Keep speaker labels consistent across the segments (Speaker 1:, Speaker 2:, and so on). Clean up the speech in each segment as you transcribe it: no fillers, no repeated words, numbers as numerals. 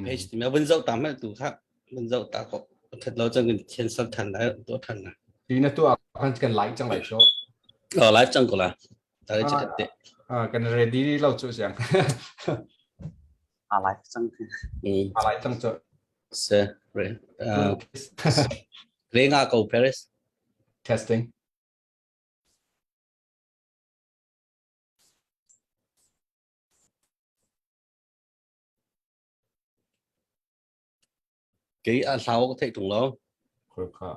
Speaker 1: Page ti ma vun zoh ta hmanh tu kha vun zoh ta ko that lo cang kan cancel than lai to than na.
Speaker 2: Ti na tu ah kan kan like cang lai so.
Speaker 1: Oh live cang ko la. Ta le chikat te.
Speaker 2: Ah kan ready lo chu siang.
Speaker 3: A live cang.
Speaker 1: Mm.
Speaker 2: A live cang chu.
Speaker 1: Se re. Uh, re nga ko Paris.
Speaker 2: Testing.
Speaker 1: Kei a hlau ka theih tung lo.
Speaker 2: Khoi kha.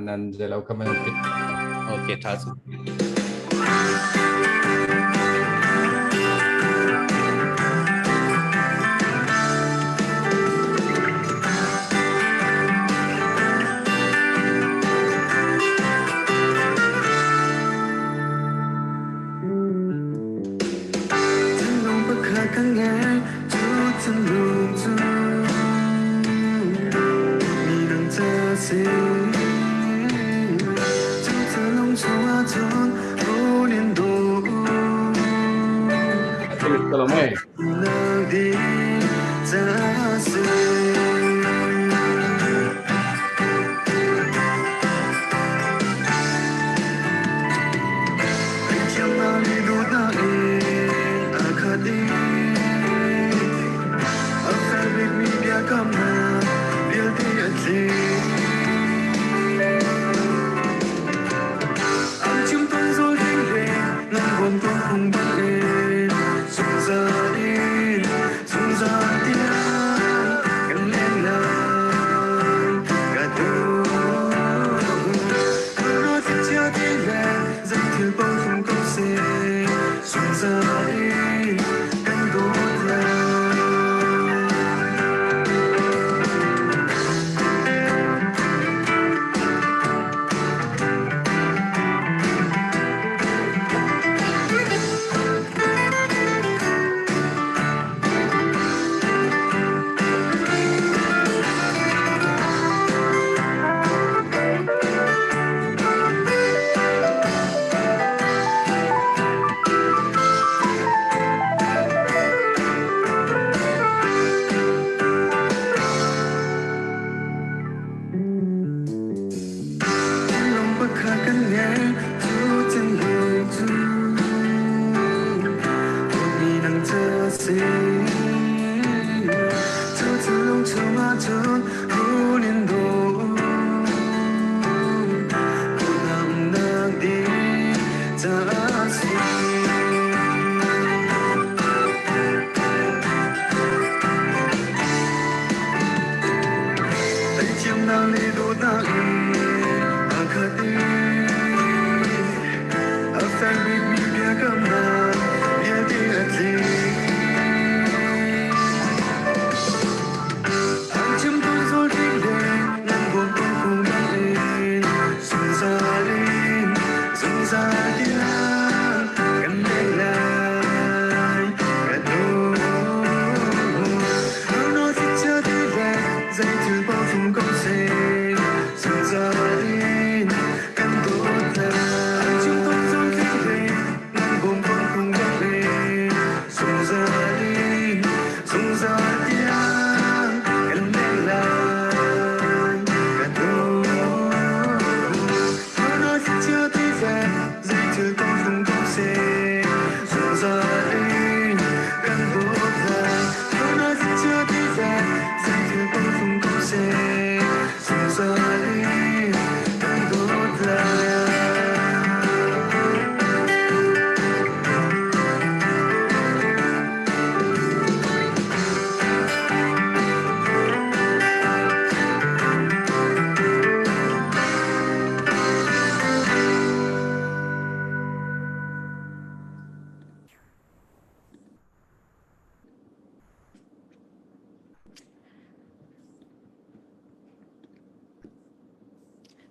Speaker 2: Nan zelo ka man pit.
Speaker 1: Okay, tha cu.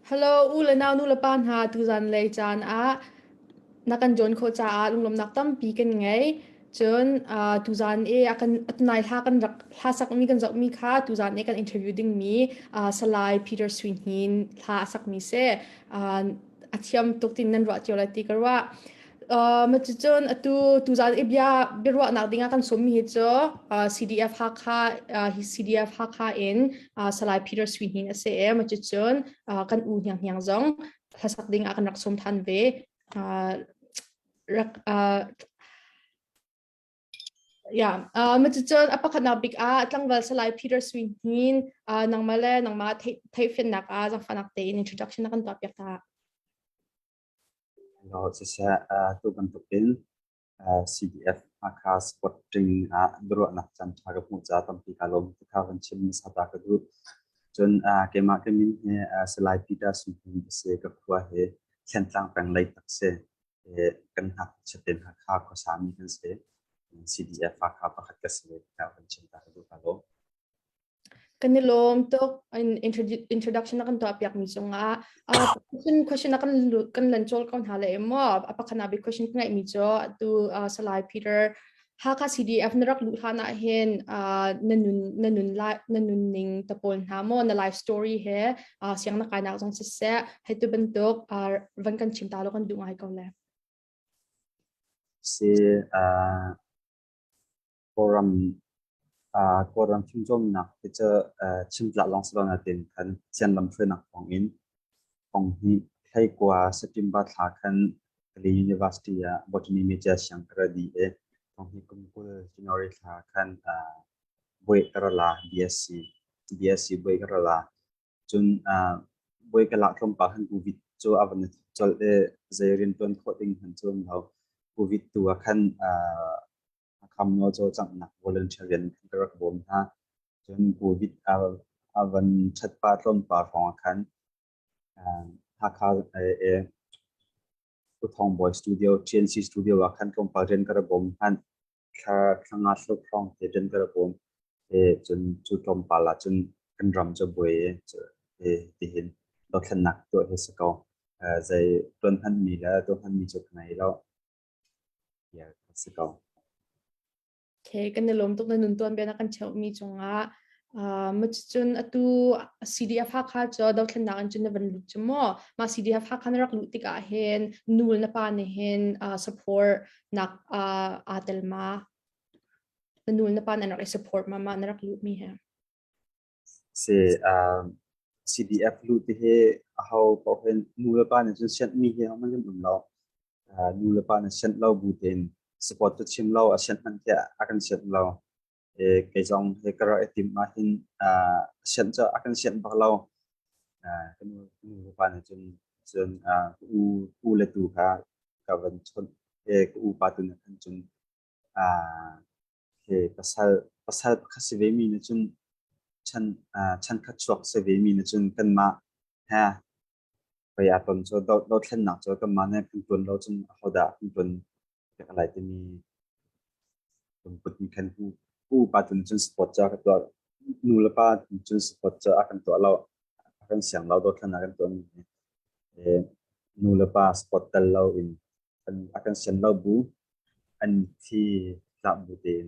Speaker 4: Hello, u le nau nu le pa hna tuzan lei caan ah na kan join khawh caah lunglawmhnak tampi kan ngei. Cun uh, tuzan i a kan atunai hla kan rak hla sakmi kan zohmi kha tuzan i kan interview dingmi uh, Salai Peter Sui Hnin hla a sakmi si. Uh, a thiam tuk tin nan ruah cio lai ti ka ruah. Cucun atu tuzaan i bia biaruahnak dingah kan sawmmi hi cu CDF Hakha hi CDF Hakha in Salai Peter Sui Hnin a si i cucun kan u Hniang Hniang zong hlasak dingah kan rak sawm than ve. Rak Yeah, cucun a pakhatnak bik ah tlangval Salai Peter Sui Hnin nangmah le nangmah theihfiannak ah zangfahnak tein introduction na kan tuah piak ta.
Speaker 3: Siseh, tu bantukin CDF Hakha Sporting ah biaruahnak caanṭha ka hmuh caah tampi kaa lawm ti kha van chim hmasa ta ka duh. Cun keimah ka min hi Salai Peter Sung Hnin a si. Ka khua hi Thlentlang peng Leitak si. Kan ngakchia tein Hakha khuasami kan si. CDF Hakha pakhat ka si ve ti kha van chim ta ka duh. Kaa lawm.
Speaker 4: Kan i lawm tuk in introduction na kan tuah piak mi cungah. Question question na kan kan lan cawl ko hna le maw a pakhat bik question ka ngeih mi cu tu Salai Peter Hakha CDF na rak luh hlan ah hin na nun na nun lai na nun ning ta pawl hna maw na life story he siang na kai nak zong siseh hei tu bantuk van kan chim ta lo kan duh ngai ko le.
Speaker 3: Si Kawlram Kawlram fimcawnnak hi cu chimtlah lawng si lo nain khan Sianlam hruainak thawngin thonghnih hleikua September thla khan Kali University ah Botany major siang ka ra dih i thonghnih kum 20 January thla khan buai ka ra la BSc BSc buai ka ra la. Cun buai ka lak tlawmpal khan COVID cu a van i thawk colh i zei rianṭuan khawh ding hmanh cu um lo. COVID tu ah khan Kham nawl cawlcanghnak volunteer rian khan ka rak bawm hna. Cun COVID a van ṭhat pah tlawmpal hrawng ah khan Hakha U Thawng Bawi studio, TNC studio ah khan tlawmpal rian ka rak bawm hmanh. Thla thla nga tluk hrawng te rian ka rak bawm. Cun cu tlawmpal ah cun kan ram cu buai i tihin dothlennak tuah hi si ko. Zei tuan hmanmi le tuah hmanmi cu ka ngei lo. Si ko.
Speaker 4: Okay, kan i lawm tuk na nun tuan bia na kan cheuhmi cungah. Cun atu CDF Hakha cu dothlennak in cun na van lut cu maw? Mah CDF Hakha na rak luh tikah hin nul na pa nih hin support nak aa tel ma? Na nul na pa nih an rak i support ma mah na rak luh mi he?
Speaker 3: Si CDF luh ti hi aho paoh hin nu le pa nih cun sianhmi hi hohmanh kan um lo. Nu le pa nih sianh lo bu tein support cu chim lo a sianh hmanh tiah a kan sianh lo. Kei zong hi ka rak i timh ahhin sianh cu a kan sianh bak lo. Ka nu le pa nih cun cun ka u u le tu kha ka van chawnh i ka u pa tu nih khan cun Hi pasal pasal pakhat si vemi nih cun chan chankhat chuak si vemi nih cun kanmah he pei aa ton cu dothlennak cu kanmah nih kan tuan lo cun ahodah kan tuan piak lai timi lungput nih khan pu upa tu nih cun support cu a ka tuah nu le pa nih cun support cu a kan tuah lo a kan siang lo dothlennak kan tuah mi hi nu le pa support tel lo in a kan sian lo bu an thi tlak bu tein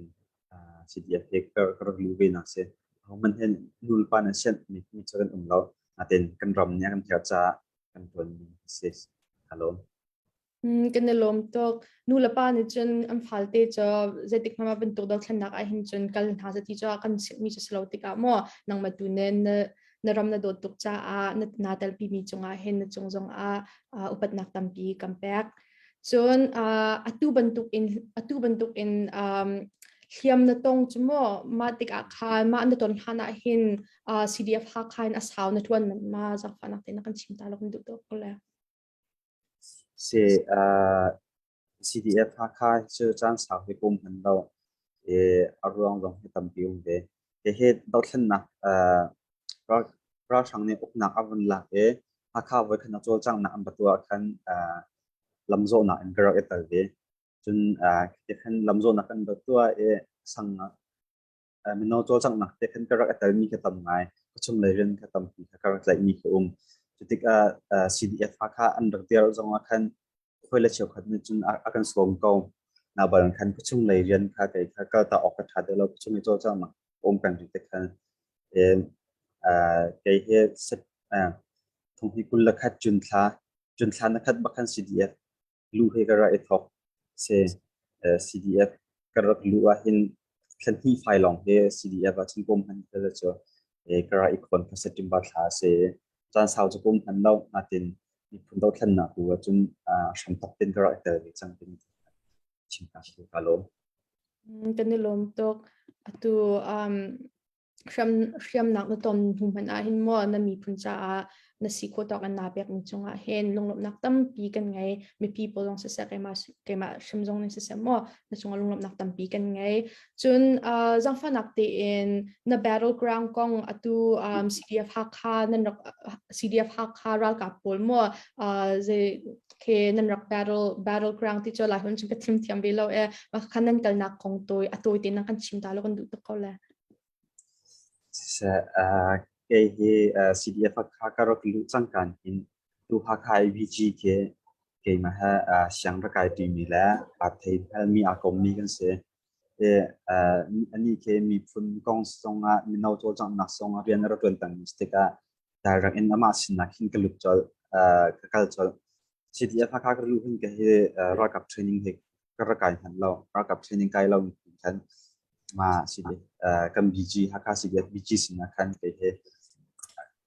Speaker 3: CDF he ka rak luh ve nak si. Ahohmanh hin nu le pa nan sianh mi mi cu kan um lo. Natin kan ram nih a kan herh caah kan tuan mi si. Hello.
Speaker 4: Kan i lawm tuk. Nu le pa nih cun an falte cu zeitik hmanh ah bantuk dothlennak ah hin cun kal hna seh ti cu kan simh mi cu si lo tikah maw nangmah tu nih na ram na dawt tuk caah na naa telpi mi cungah hin na cung zongah upatnak tampi kan pek. Cun atu bantuk in atu bantuk in hliam na tong cu maw mah tikah khan mah na ton hlan ah hin CDF Hakha in a sau na tuan ma zangfahnak te na kan chim ta lo kan duh tuk ko le.
Speaker 3: Si CDF Hakha cu caan sau hi kum hman lo i a ruang zong hi tampi um ve. Hihi dothlennak ralhrang nih uknak a vun lak i Hakha voikhat a cawlcanghnak an va tuah ah khan lamzawhnak in ka rak i tel ve. Cun khi lamzawhnak kan va tuah i sang mino cawlcanghnak te khan ka rak i telmi kha tam ngai. Ka chunglei rian kha tampi kha ka rak tlaihmi kha um. Cu tikah CDF Hakha an rak dir zong ah khan hawi le cheukhat nih cun a kan sawm ko. Na bal khan ka chunglei rian kha kei kha kal ta awk ka ṭha deuh lo. Ka chung i cawlcanghnak um peng rih te khan kei hi thong hi 21 June thla June thla na khat bak khan CDF lu he ka rak i thawk. Si CDF ka rak luh ahhin thla hnih fai lawng hi CDF ah cun kum hman ka cu ka ra i khawn kha September thla a si. Caan sau cu kum hman lo natin miphun dothlennak tu ahcun hramthok tin ka rak i tel ve cang tin chim ta si ka lawm.
Speaker 4: Kan i lawm tuk. Atu um, hriamnak na ton hnu hmanh ah hin maw na miphun caah na si khawh tawk in naa pekmi cungah hin lunglawmhnak tampi kan ngei. Mipi pawl zong siseh keimah keimah hrim zong nih siseh maw na cungah lunglawmhnak tampi kan ngei. Cun uh, zaangfahnak tein na battleground kong atu um, CDF Hakha nan rak CDF Hakha ralkap pawl maw uh, zei ke nan rak battle battleground ti cu lai hun cun ka thim thiam ve lo e mah khan nan kalnak kong tawi a tawi te nan kan chim ta lo kan duh tuk ko le.
Speaker 3: Siseh, kei hi CDF Hakha ka rak luh cangkan hin tu Hakha ABG khi keimah he siang rak kai ṭimi le aa thei hngalmi aa kommi kan si. I anih khi miphun kong zongah mino cawlcanghnak zongah rian a rak ṭuan pengmi si tikah direct in amah sinah khin ka lut colh, ka kal colh. CDF Hakha ka luh hin ka hi ralkap training hi ka rak kai hmanh lo. Ralkap training kai lo khan ma si kan BG Hakha CDF BG sinah khan kei hi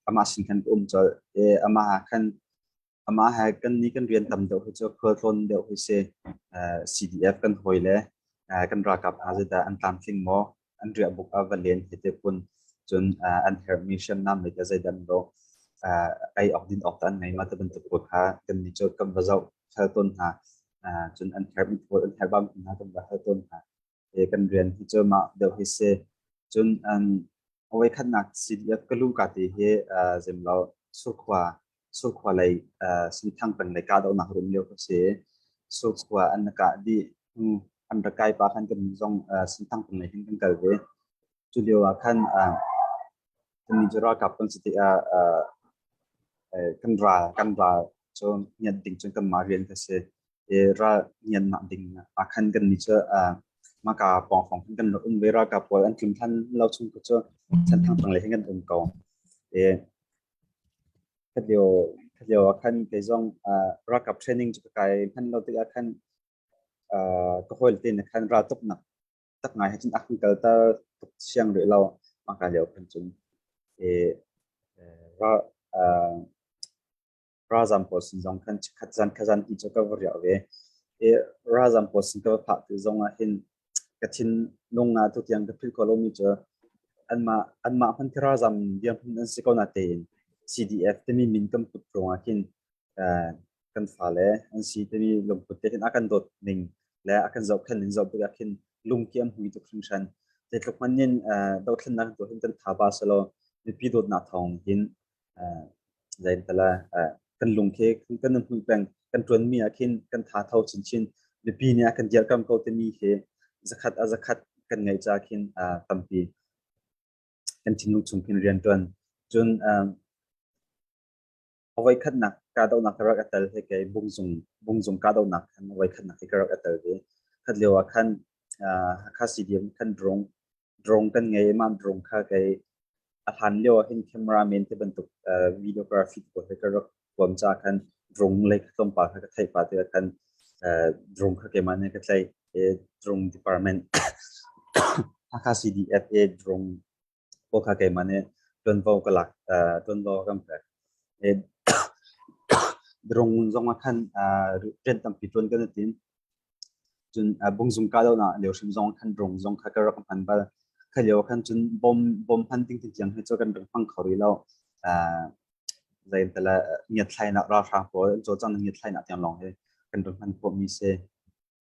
Speaker 3: amah sin khan ka um colh. I amah khan amah he kan ni kan rian tam deuh hi cu khualtlawn deuh hi si. CDF kan hawi le kan ralkap hna zeidah an tlamtling maw an riahbuk ah va len hi te phun cun an herhmi hriamnam lei ka zeidan lo ei awk din awk ta an ngei ma te bantuk pawl kha kan nih cu kan va zoh hal tawn hna cun an herhmi pawl an herh bang hna kan va hal tawn hna kan rian hi cu mah deuh hi si cun an voikhatnak CDF ka lu ka ti hi zem lo surkhua surkhua lei Senthang peng lei kahdohnak rum lio ka si. Surkhua an kah dih hnu an rak kai pa khan kan zong Senthang peng lei hin kan kal ve. Cu lio ah khan kan ni cu ralkap kan si tikah kan ral kan ral cu ngiat ding cun kan mah rian ka si. I ral ngiatnak ding ah khan kan ni cu maka pawng hrawng khan kan rak um ve ralkap pawl an tlun than lo chung cu Senthang peng lei hin kan um ko. I Kha lio ah khan kei zong ralkap training cu ka kai hman lo tikah khan ka hawile te nih khan raltuknak tak ngai he cun a kan kalter tuk siang rih lo. Mahka lio khan cun ralzam pawl sin zong khan chikkhat zan kha zan ti cu ka va riah ve. Ralzam pawl sin ka va phak ti zong ah hin ka thinlung ah tutiang ka philh khawh lomi cu anmah anmah hmanh khi ralzam dirhmun an si ko natein CDF timi min kan put ruangah khin kan fale an si timi lungput te hin a kan dawt ning le a kan zohkhenh ning zoh tikah khin lung khi an hui tuk hringhran. Zeitluk hmanh in dothlennak tuah hin kan tha ba selaw mipi dawtnak thawng hin zeintala kan lung khi kan hmuh peng kan ṭuanmi ah khin kan tha tho chinchin mipi nih a kan dirhkamh ko timi khi zakhat a zakhat kan ngeih ca khin tampi kan thinlung chung khin rian ṭuan cun a voikhatnak kahdohnak ka rak a tel he kei bungzung bungzung kahdohnak khan a voikhatnak hi ka rak a tel ve khat lio ah khan Hakha CDM khan drone drone kan ngei i mah drone kha kei a hlan lio ah hin cameraman te bantuk videography pawl he ka rak huam ca khan drone lei kha tlawmpal kha ka theih pah tikah khan drone kha keimah nih ka tlaih i drone department Hakha CDF i drone pawl kha keimah nih ṭuanvo ka lak ṭuanvo kan pek. I drone zong ah khan rian tampi ṭuan kan i tim. Cun bungzung kahdohnak lio hrim zong khan drone zong kha ka rak hman bal. Kha lio khan cun bom bom hman ding tiang hi cu kan rak hmang kho rih lo. Zeintala ngiatthlainak ralhrang pawl an cawlcang ngiatthlainak tiang lawng hi kan rak hman khawhmi si.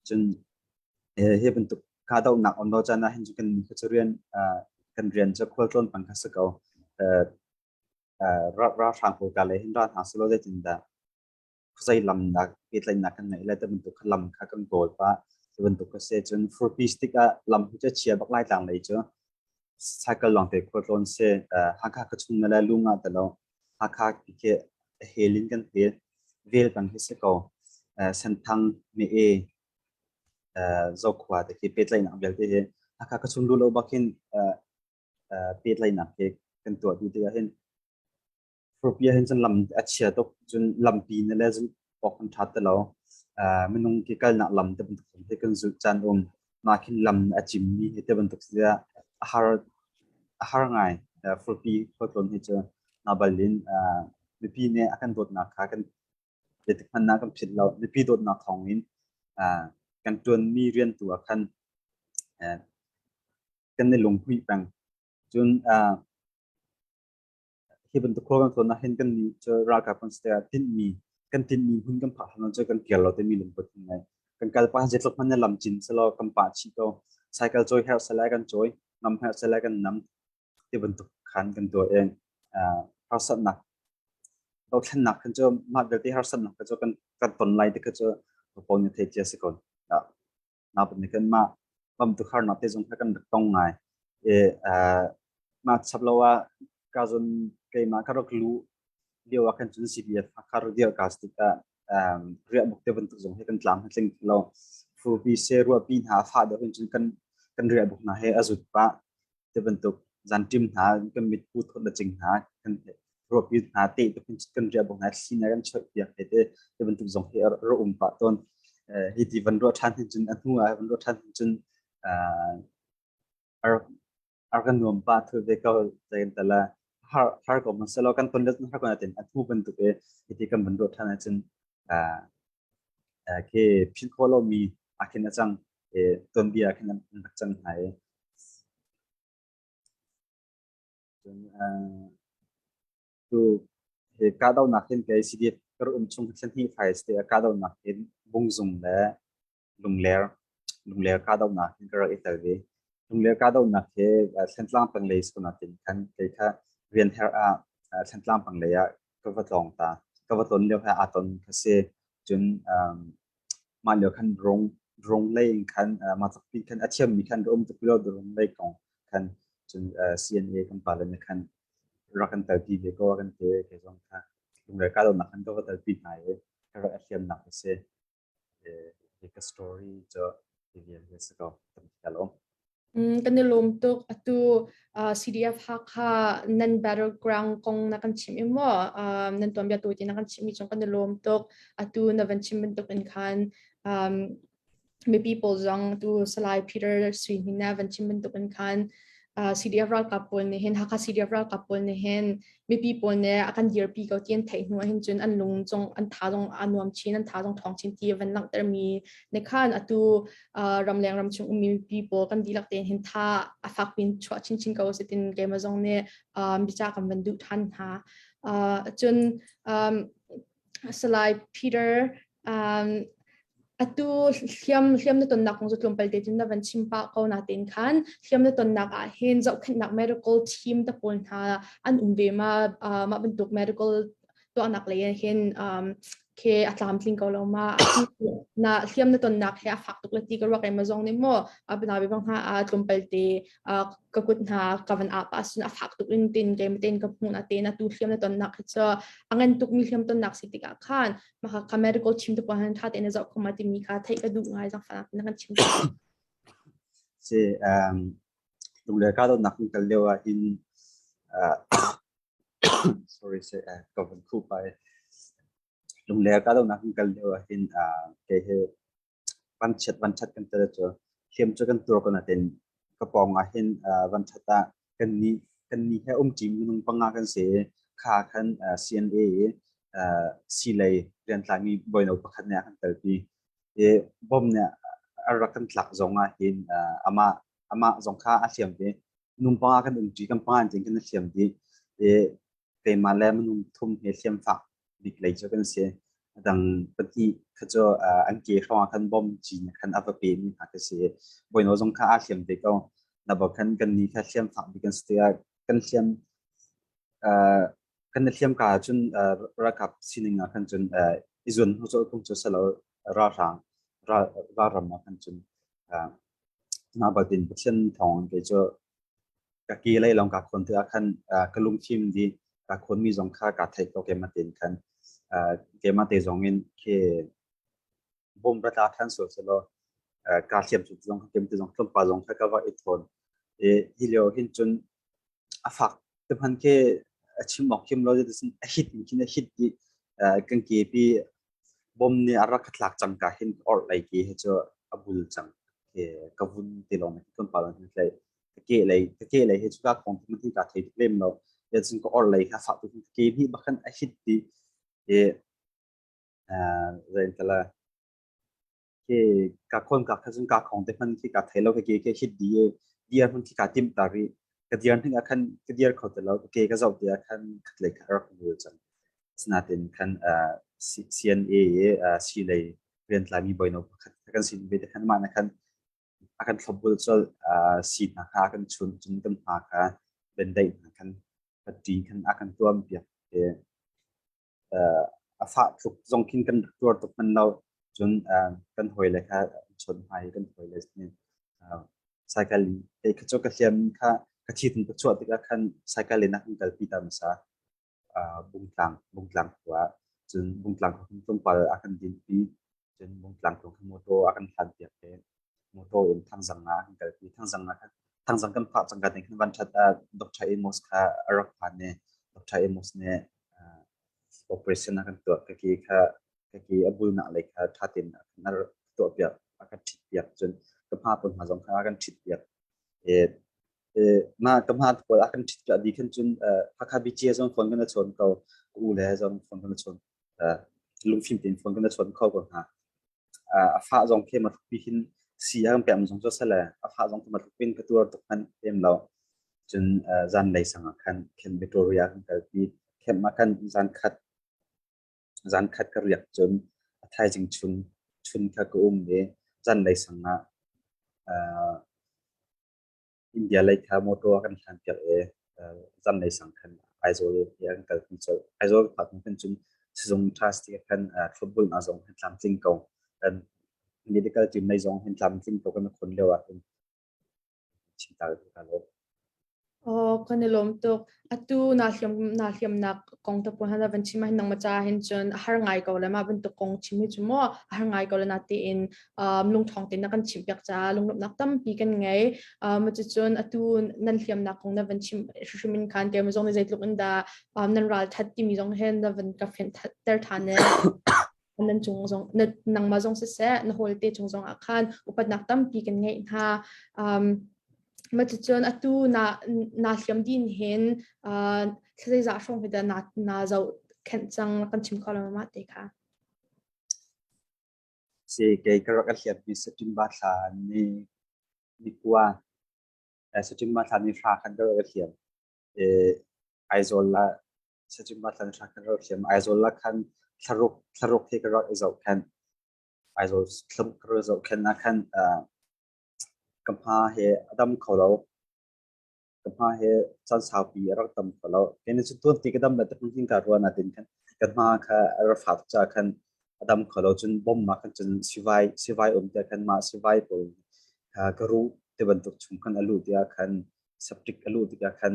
Speaker 3: Cun hi bantuk kahdohnak on lo caan ah hin cu kan kha cu rian kan rian cu khualtlawn pang kha si ko. Ralhrang pawl ka le hin ra hna selaw zeitindah khuazei lam dah pehtlaihnak kan ngeih lai ti bantuk kha lam kha kan kawl pah. Ti bantuk kha si. Cun furpi stick ah lam hi cu chia bak lai tlang lei cu cycle lawng te khualtlawn si. Hakha ka chung na le lung ah ti lo. Hakha khi hel in kan hel. Vel pang hi si ko. Senthang, Me-e, Zokhua te khi pehtlaihnak vialte hi Hakha ka chung lu lo bak hin pehtlaihnak hi kan tuah dih tikah hin Furpi ah hin cun lam a chia tuk. Cun lampi na le cun awk an ṭha ti lo. Minung ki kalnak lam te bantuk he kan zulh caan um. Mah khin lam a cimmi he te bantuk si a har a har ngai. Furpi khualtlawn hi cu nabalin mipi nih a kan dawtnak kha kan zeitik hmanh ah kan philh lo. Mipi dawtnak thawng in kan ṭuanmi rian tu ah khan kan i lunghmuih peng. Cun hi bantuk khua kan tlawn ah hin kan nih cu ralkap kan si tikah tinhmi kan tinhmi hmun kan phak hlan cu kan kir lo timi lungput kan ngei. Kan kal pah zeitluk hmanh na lam cin selaw kan pah chih ko. Cycle cawi herh sela kan cawi, nam herh sela kan nam ti bantuk khan kan tuah i harsatnak dothlennak khan cu mah vialte harsatnak kha cu kan kan ton lai ti kha cu pawl nih thei cia si ko. Nain kan mah bamtu harnak te zong kha kan rak tong ngai. I mah chap lo ah ka zon keimah ka rak luh lio ah khan cun CDF ka rak dir ka tikah riahbuk te bantuk zong hi kan tlam tling lo. Furpi se ruahpi hna fa deuh in cun kan kan riahbuk hna he a zut pah te bantuk zanṭim hna kan mit pu thot le cing hna kan ruahpi hna te tuk in kan riahbuk hna thli na kan choih piak te te te bantuk zong hi ra um pah tawn. Hi ti van ruah ṭhan hin cun a hnu ah van ruah ṭhan hin cun ar kan nuam pa thu ve ko zain tala har har ko man selo kan ton let har ko na tin a hnu bantuk e hi ti kan van ruah ṭhan ahcun khi philh khawh lomi ah khin a cang i tuanbia ah khin an rak cang hna i cun tu hi kahdohnak hin kei CDF ka um chung thla hnih fai te a kahdohnak hin Bungzung le Lungler Lungler kahdohnak hin ka rak i tel ve. Lungler kahdohnak hi Thlantlang panglei suknak tin khan kei kha rian herh ah Thlantlang panglei ah ka va tlawng ta. Ka va tlawn lio he aa ton kha si. Cun mah lio khan rung rung lei in khan mah tluk pi khan a thiammi khan ra um tuk lo rung lei kong khan cun CNA kan pale nih khan rak kan telpi ve ko kan ti kei zong kha lungre ka lonak khan ka va telpi hna i ka rak a thiamnak a si. Ka story cu hi vial hi si ko. Tam ka lawm.
Speaker 4: Kan i lawm tuk. Atu CDF Hakha nan battleground kong na kan chim i maw nan tuanbia tu ti na kan chimmi cung kan i lawm tuk. Atu na van chim bantuk in khan mipi pawl zong tu Salai Peter Sui Hnin na van chim bantuk in khan CDF ralkap pawl nih hin Hakha CDF ralkap pawl nih hin mipi pawl nih a kan dirpi ko ti an theih hnu ahhin cun an lung zong an tha zong a nuam chin an tha zong ṭhawng chin ti van langhtermi nih khan atu ramleng ramchung ummi mipi pawl kan dihlak tein hin tha a fak pin chuah chinchin ko sitin keimah zong nih bica kan van duh ṭhan hna. Cun Salai Peter atu hliam hliam na tonnak kong cu tlawmpal te cun na van chim pah ko natein khan hliam na tonnak ah hin zohkhenhnak medical team te pawl hna an um ve ma mah bantuk medical tuahnak lei ah hin ke a tlamtling ko lo ma na hliam na tonnak he a fak tuk le ti ka ruak ma zong nih maw abana bi bang ha a tlawmpal te ka kut hna ka van ap ahcun a fak tuk in tin ke ten ka hmuh na te na tu hliam na tonnak hi cu a ngan tuk mi hliam tonnak si tikah khan maka ka medical chim te puan tha te na zoh khoma timi kha theih ka duh ngai zang fanak na kan chim
Speaker 3: Si um lungle ka do nak kal leo ah hin sorry se ka van khu pai lungle ka do nak kal leo ah hin ke he vanchiat vanṭhat kan tel cu hliam cu kan tur ko nain ka pawng ah hin vanṭhat ah kan nih kan nih he umṭi minung panga kan si i kha khan CNA i silei riantlaimi bawino pakhat nih a kan telpi i bom nih a rak kan tlak zong ah hin amah amah zong kha a hliam ve minung panga kan umṭi kan panga in kan hliam dih i keimah le minung thum he hliamfak bik lei cu kan si. A dang pahnih kha cu an ke hrawng ah khan bom cin khan a va pe mi hna ka si. Bawino zong kha aa hliam ve ko. Na bak khan kan ni kha hliamfak bik kan si tikah kan hliam kan na hliam ka ahcun ralkap sining ah khan cun i zuan hnu colh phung cu silo ralhrang ralram ah khan cun mah batin Pathian thawng kei cu Ka ke lei lawng kaa khawn tikah khan ka lungfim dih. Kaa khawnmi zong kha kaa theih ko keimah tein khan. Keimah te zong in khi bom ra tla than sual selaw kaa hliam cu zong keimah te zong tlawmpal zong kha ka va i thawn. I hi lio hin cun a fak te hman khi a chim awk khim lo a hit in khin a hit dih. Kan ke pi Bom nih a rak ka thlak cangka hin ka orhlei ke hi cu a bul cang. Ka vun ti lawng hi tlawmpal ah hin tlai. Ka ke lei ka ke lei hi cu ka khong tuk hi ka thei tuk lem lo. Ya cun ka orhlei kha fak tuk ka ke hnih bak khan a hit dih. I zein tala ke ka khon ka kha cun ka khong te hman khi ka thei lo ka ke ke hit dih i dir hmun khi ka timh ta rih. Ka dir hnik ah khan ka dir kho ti lo. Ka ke ka zoh ti ah khan khatlei kha a rak bul cang. Asinain khan CNA i sii lei riantlaimi bawino pakhat kan sin ve te khan mah nih khan a kan thlopbul colh. Sii hna kha a kan chunh cun kan hma kha bendaih hna khan patti khan a kan tuam piak i a fah tluk zong khin kan rak tuar tuk hmanh lo. Cun kan hawile kha an chawnh hna i kan hawile nih cycle in kei kha cu ka hliam kha ka thi ka chuah tikah khan cycle in a kan kalpi ta hmasa. Bungtlang Bungtlang khua ah cun Bungtlang khua khin tlawmpal a kan dinpi cun Bungtlang khua khin motor a kan hlanpiak i motor in Thangzang ah a kan kalpi. Thangzang ah khan Thangzang kan phak cangka te khin vanṭhat ah Dr. Amos kha a rak phan i Dr. Amos nih operation a kan tuah. Ka ke kha ka ke a bulnak lei kha ṭha tein a kan tuahpiak a kan ṭhitpiak cun ka hma pawl hna zong kha a kan ṭhitpiak. Mah ka hma pawl a kan ṭhit piak dih khan cun Hakha BGA zong phone kan i chawn ko, ka u le zong phone kan i chawn. Lungfim tein phone kan i chawn kho ko hna. A fah zong khi ma tluk hin si a kan pek mi zong cu sale a fah zong khi ma tluk in ka tuar tuk hmanh em lo. Cun zanlei sang ah khan Camp Victoria kan kalpi. Camp ah khan zan khat zan khat ka riak cun a thaizing chun chun kha ka um i zanlei sang ah India lei kha motor a kan hlan piak i zanlei sang khan Aizawl i an kalpi colh. Aizawl phak hnu khan cun sizung ṭha ti khan thlopbulnak zong hin tlamtling ko. Medical team lei zong hin tlamtling ko kan khon lio ah hin chim ta ka lo.
Speaker 4: Aw, kan i lawm tuk. Atu naa hliam naa hliamnak kong te pawl hna van chim ahhin nangmah ca hin cun a har ngai ko le mah bantuk kong chim hi cu maw a har ngai ko le natein lungṭhawng tein na kan chimhpiak caah lunglawmhnak tampi kan ngei. Cucun atu nan hliamnak kong na van chim hrimhrim in khan keimah zong nih zeitluk in dah nan ralṭhat timi zong hin na van ka fianter ṭhan i nan cung zong na nangmah zong siseh na hawlte cung zong ah khan upatnak tampi kan ngeih hna. Mah cucun atu na na hliam din hin thla zeizah hrawng hi dah na na zoh khenh cang kan chim kho lo mah te kha.
Speaker 3: Si kei ka rak a hliammi September thla ni ni kua September thla ni hra khan ka rak a hliam. Aizawl la September thla ni hra khan ka rak hliam. Aizawl la khan thlaruk thlaruk hi ka rak i zohkhenh. Aizawl thlaruk ka rak zohkhenh ah khan ka hma he a dam kho lo. Ka hma he caan saupi a rak dam kho lo. Kei nih cun tuan ti ka dam le te hin ka ruah natin khan ka hma kha a ra fak caah khan a dam kho lo. Cun bom ah khan cun sivai sivai um tiah khan mah sivai pawl kha ka ruh ti bantuk chung khan a luh tiah khan septic a luh tikah khan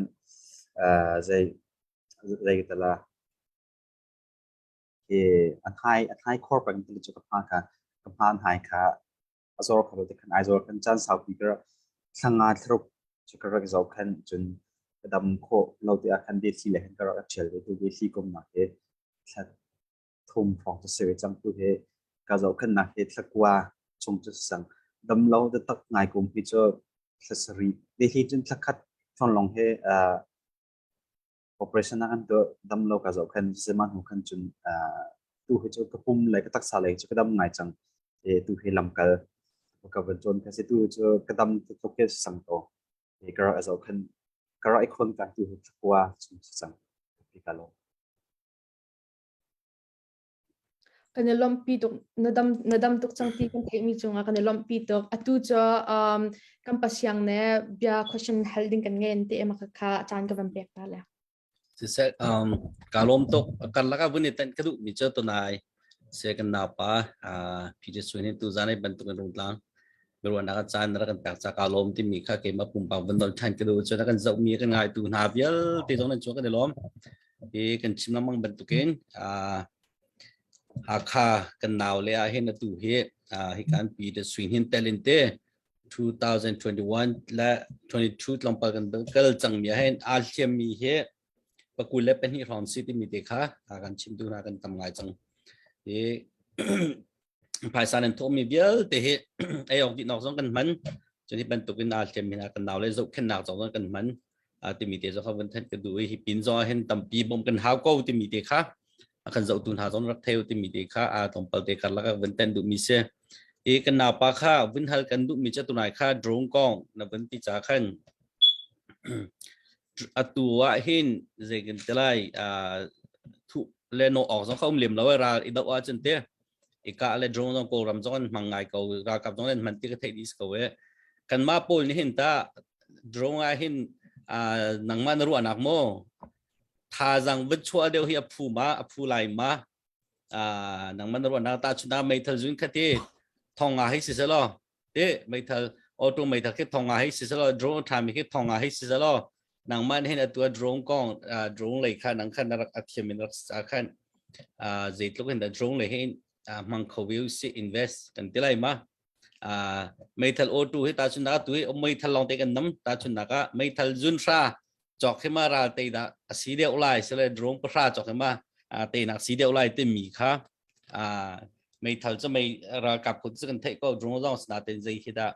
Speaker 3: zei zei ka tala ke a hnai a hnai khor peng ti cu ka hma kha ka hma hnai kha a zor kho lo ti khan Aizawl khan caan saupi ka rak thlanga thlaruk cu ka rak zoh khan cun ka dam khawh lo ti ah khan Delhi le khan ka rak ṭhial ve tu Delhi kum nak hi thla thum hrawng cu si ve cang tu hi ka zoh khan nak hi thla kua chung cu si cang dam lo taktak ngai kum hi cu thla sarih Delhi cun thla khat thong long hi Operation ah kan tuah dam lo ka zoh khan sema hnu khan cun tu hi cu ka pum le ka taksa lei cu ka dam ngai cang. E tu hi lamkal ka van cawn ka si tu cu ka dam tuk ke sang to. E ka ra zoh khan ka ra i khon ka tu hi thakua chung si cang. Ka ka lo.
Speaker 4: Kan i lawmhpi tuk na dam na dam tuk cang ti kan theihmi cungah kan i lawmhpi tuk. Atu cu kan pasiang ne bia question hal ding kan ngei an ti em ka kha caan ka van pek ta le.
Speaker 1: Siseh ka lawm tuk kan laka vun i tanh ka duh mi cu tunai se kan naupa Peter Swin hi tu zan ai bantuk in rungtlang biaruahnak a caan na rak kan pek ca ka lawm timi kha keimah pumpak van nawl ṭhan ka duh cun a kan zohmi kan ngaitu hna vialte zong nan cung kan i lawm. Hi kan chim lengmang bantukin Hakha kan nau le ah hin atu hi hi kan pi te Swin hin tel in te 2021 le 22 tlawmpal kan kal cangmi ah hin aa hliammi hi pakul le pahnih hrawng si timi te kha kan chimtu hna kan tam ngai cang. Hi. Phaisa nan thawhmi vialte hi ei awk dihnak zong kan hman. Cun hi bantukin aa hliammi hna kan nau le zohkhenhnak zong kan hman timi te zong kha vun thanh ka duh i hi pin zong ah hin tampi bawmh kan hau ko timi te kha a kan zohtu hna zong rak theu timi te kha a tlawmpal te karlak ah vun tenh duhmi si. I kan naupa kha vun hal kan duhmi cu tunai kha drone kong na vun ti ca khan atu ah hin zei kan ti lai thu le no awk zong kha um lem lo ral i doh ahcun te i kah le drone zong Kawlram zong an hmang ngai ko ralkap zong an hman ti ka theih dih ko e kanmah pawl nih hin ta drone ah hin nangmah na ruahnak maw thazang va chuah deuh hi a phu ma a phu lai ma nangmah na ruahnak ta chuna meithal zun khati thonga hi si selaw te meithal auto meithal khi thonga hi si selaw drone thami khi thonga hi si selaw nangmah nih hin atu a drone kong drone lei kha nang khan rak a thiam in rak sa khan zeitluk in da drone lei hin hmang kho ve si invest kan ti lai ma meithal auto hi ta chun na tu hi meithal long te kan nam ta chun naka meithal zun hra chok hi ma ral te da asi deuh lai sele drone pa hra chok hi ma te nak si deuh lai te mi kha meithal cu mei ralkap kut cu kan theih ko drone zong sna ten zei khi dah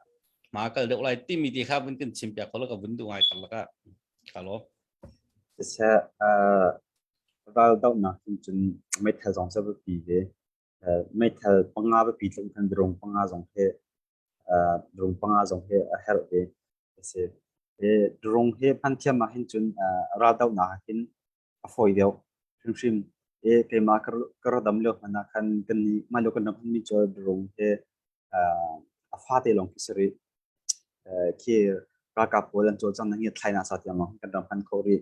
Speaker 1: ma kal deuh lai timi ti kha vun kan chim piak ko la ka vun du ngai kal laka kalo
Speaker 3: Siseh ral dohnak hin cun meithal zong cu biapi ve. Meithal panga biapi tluk khan drone panga zong hi drone panga zong hi a herh ve. A si. Drone hi hman thiam ah hin cun ral dohnak ah hin a fawi deuh hrimhrim. Keimah ka ra dam lio hmanh ah khan kan nih mah lio kan rak hmanmi cu drone hi a fate lawng khi si rih. Khi ralkap pawl an cawlcang na ngiatthlainak sa tiang lawng kan ram hman kho rih.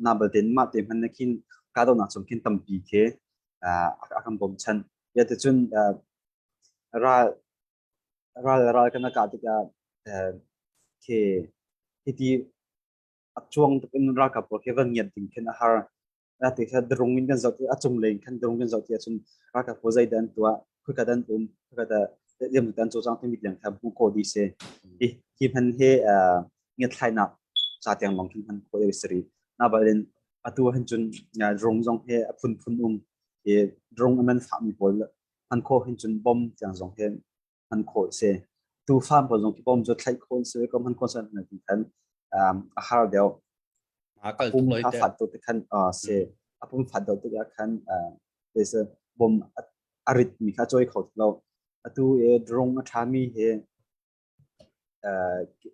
Speaker 3: Na balte mah te hman na khin kahdohnak chung khin tampi khi a kan bawmchan. Ya ticun ral ral ral kan kah tikah khi hiti a cuang tuk in ralkap pawl khi van ngiat ding khin a har. Ati kha drung in kan zoh ti a cunglei in khan drung kan zoh ti ahcun ralkap pawl zeidah an tuah, khoika dah an um, khoika dah liam an cawlcang timi tiang kha hmuh khawh dih si. Hi hi hman hi ngiatthlainak ca tiang lawng khin hman khawh deuh si rih. Na balin atu hin cun drung zong hi a phunphun um. Hi drung a man fahmi pawl hman khawh hin cun bom tiang zong hi hman khawh si. Tu farm pawl zong khi bom cu thlaih khawh si ko hman khawh si ti khan a har deuh.
Speaker 1: A kal
Speaker 3: pum a fat tuk khan si a pum fat deuh tikah khan se bom a rit mi kha choi kho lo. Atu e drone a ṭhami he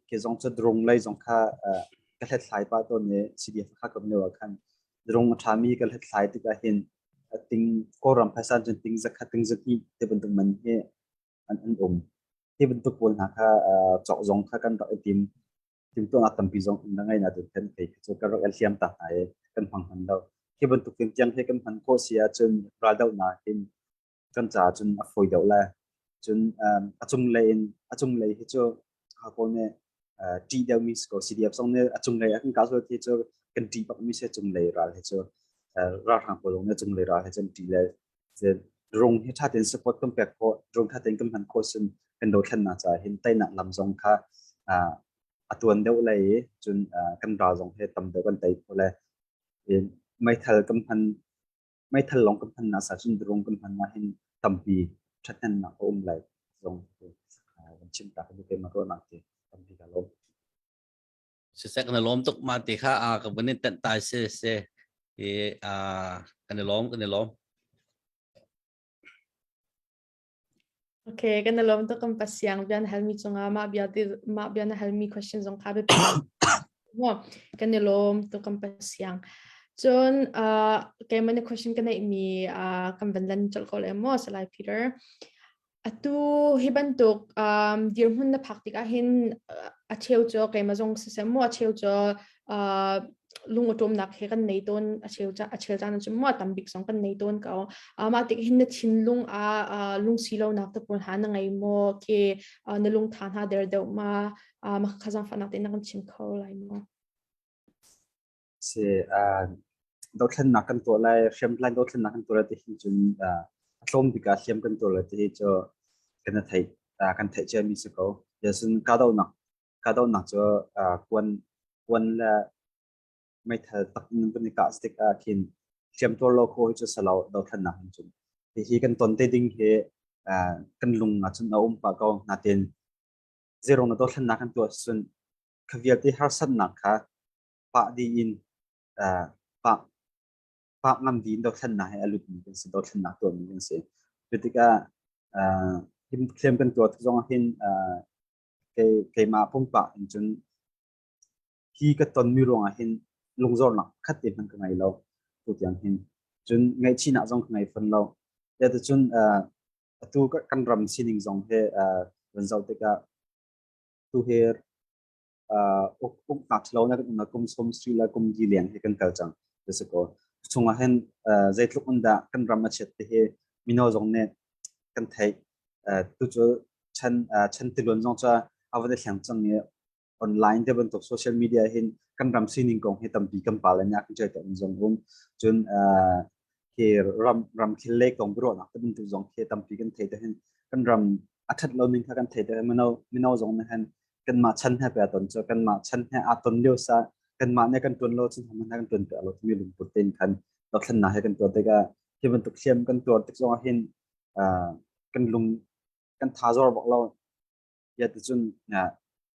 Speaker 3: ke zong cu drone lei zong kha ka hlethlai pah tawn i CDF kha ka lio ah khan drone a ṭhami ka hlethlai tikah hin ting Kawlram phaisa cun ting zakhat ting zahnih ti bantuk man hi an an um. Hi bantuk pawl hna kha cawk zong kha kan rak i tim. Timtuahnak tampi zong na ngei na tin khan thei cu kan rak i hliam ta hna i kan hmang hman lo. Hi bantuk tin tiang hi kan hman khawh si ahcun raldohnak hin kan caah cun a fawi deuh lai. Cun a cunglei in a cunglei hi cu Hakkaw nih ṭih deuhmi si ko. CDF zong nih a cunglei a kan kah sual hi cu kan ṭih bakmi si cunglei ral hi cu ralhrang pawl zong nih cunglei ral hi cu an ṭih le Drone hi ṭha tein support kan pek khawh, drone ṭha tein kan hman khawh cun kan dothlennak caah hin teinak lam zong kha a tuan deuh lai i cun kan ral zong hi tam deuh kan tei khawh lai. Meithal kan hman meithal lawng kan hman nak cun drone kan hman ah hin tampi ṭhathnemnak a um lai zong kan chim ta ka keimah ruahnak ti tampi ka lawm.
Speaker 1: Siseh kan i lawm tuk ma ti kha a ka vun in tenh tai si si i a kan i lawm kan i lawm.
Speaker 4: Okay, kan i lawm tuk kan pasiang bia na halmi cungah mah bia ti mah bia na halmi question zong kha biapi mo kan i lawm tuk kan pasiang. Cun uh, keimah na question ka neihmi uh, kan van lan colh ko le mo Salai Peter. Atu hi bantuk um, dirhmun na phak tikah hin a cheu cu keimah zong siseh maw a cheu cu uh, lungawṭawmnak he kan nei tawn a cheu ca a chel caan cun maw a tam bik zong kan nei tawn ko. Uh, mah tik hin na thinlung ah uh, lungsi lonak te pawl hna na ngei maw ke uh, na lungtha hna der deuh ma uh, mah kha zaangfahnak tein na kan chim kho lai maw?
Speaker 3: Si dothlennak kan tuah lai, hriamtlai dothlennak kan tuah lai ti hin cun a tlawm bik ah hliam kan tuah lai ti hi cu kan theih kan theih ciami si ko. Cun kahdohnak kahdohnak cu kuan kuan le meithal tak in kan i kah tik ah khin hliam tuar lo khawh hi cu si lo dothlennak hin cun. Hihi kan ton te ding hi kan lung ah cun a um pah ko. Natin zeirong na dothlennak kan tuah cun kha vialte harsatnak kha pah dih in pah pah ngam dih in dothlennak he a lutmi kan si, dothlennak tuahmi kan si. Cu tikah himthlem kan tuah tik zong ah hin keimah pumpak in cun hi ka tonmi ruangah hin lungzornak khat te hmanh ka ngei lo tu tiang hin. Cun ngaihchihnak zong ka ngei fawn lo. Cun atu kan ram sining zong he van zoh tikah tu hi uknak ṭhalo na kan umnak kum sawm sri le kum li leng hi kan kal cang ti si ko. Chungah hin zeitluk in dah kan ram a chiat ti hi mino zong nih kan theih. Tu cu chan chan tiluan zong cu a van i thleng cang i online te bantuk social media hin kan ram sining kong hi tampi kan pal in kan choi tawn zong um. Cun hi ram ramkhel lei kong biaruahnak te bantuk zong khi tampi kan thei te hin kan ram a that lo ning kha kan thei te mino mino zong nih hin kanmah chan he pe ton cu kanmah chan he aa ton lio sa kanmah nih kan tuan lo cun han kan tuan pe lo timi lungput tein khan dothlennak he kan tuar tikah hi bantuk hliam kan tuar tik zong ah hin kan lung kan tha zor bak lo ya ti cun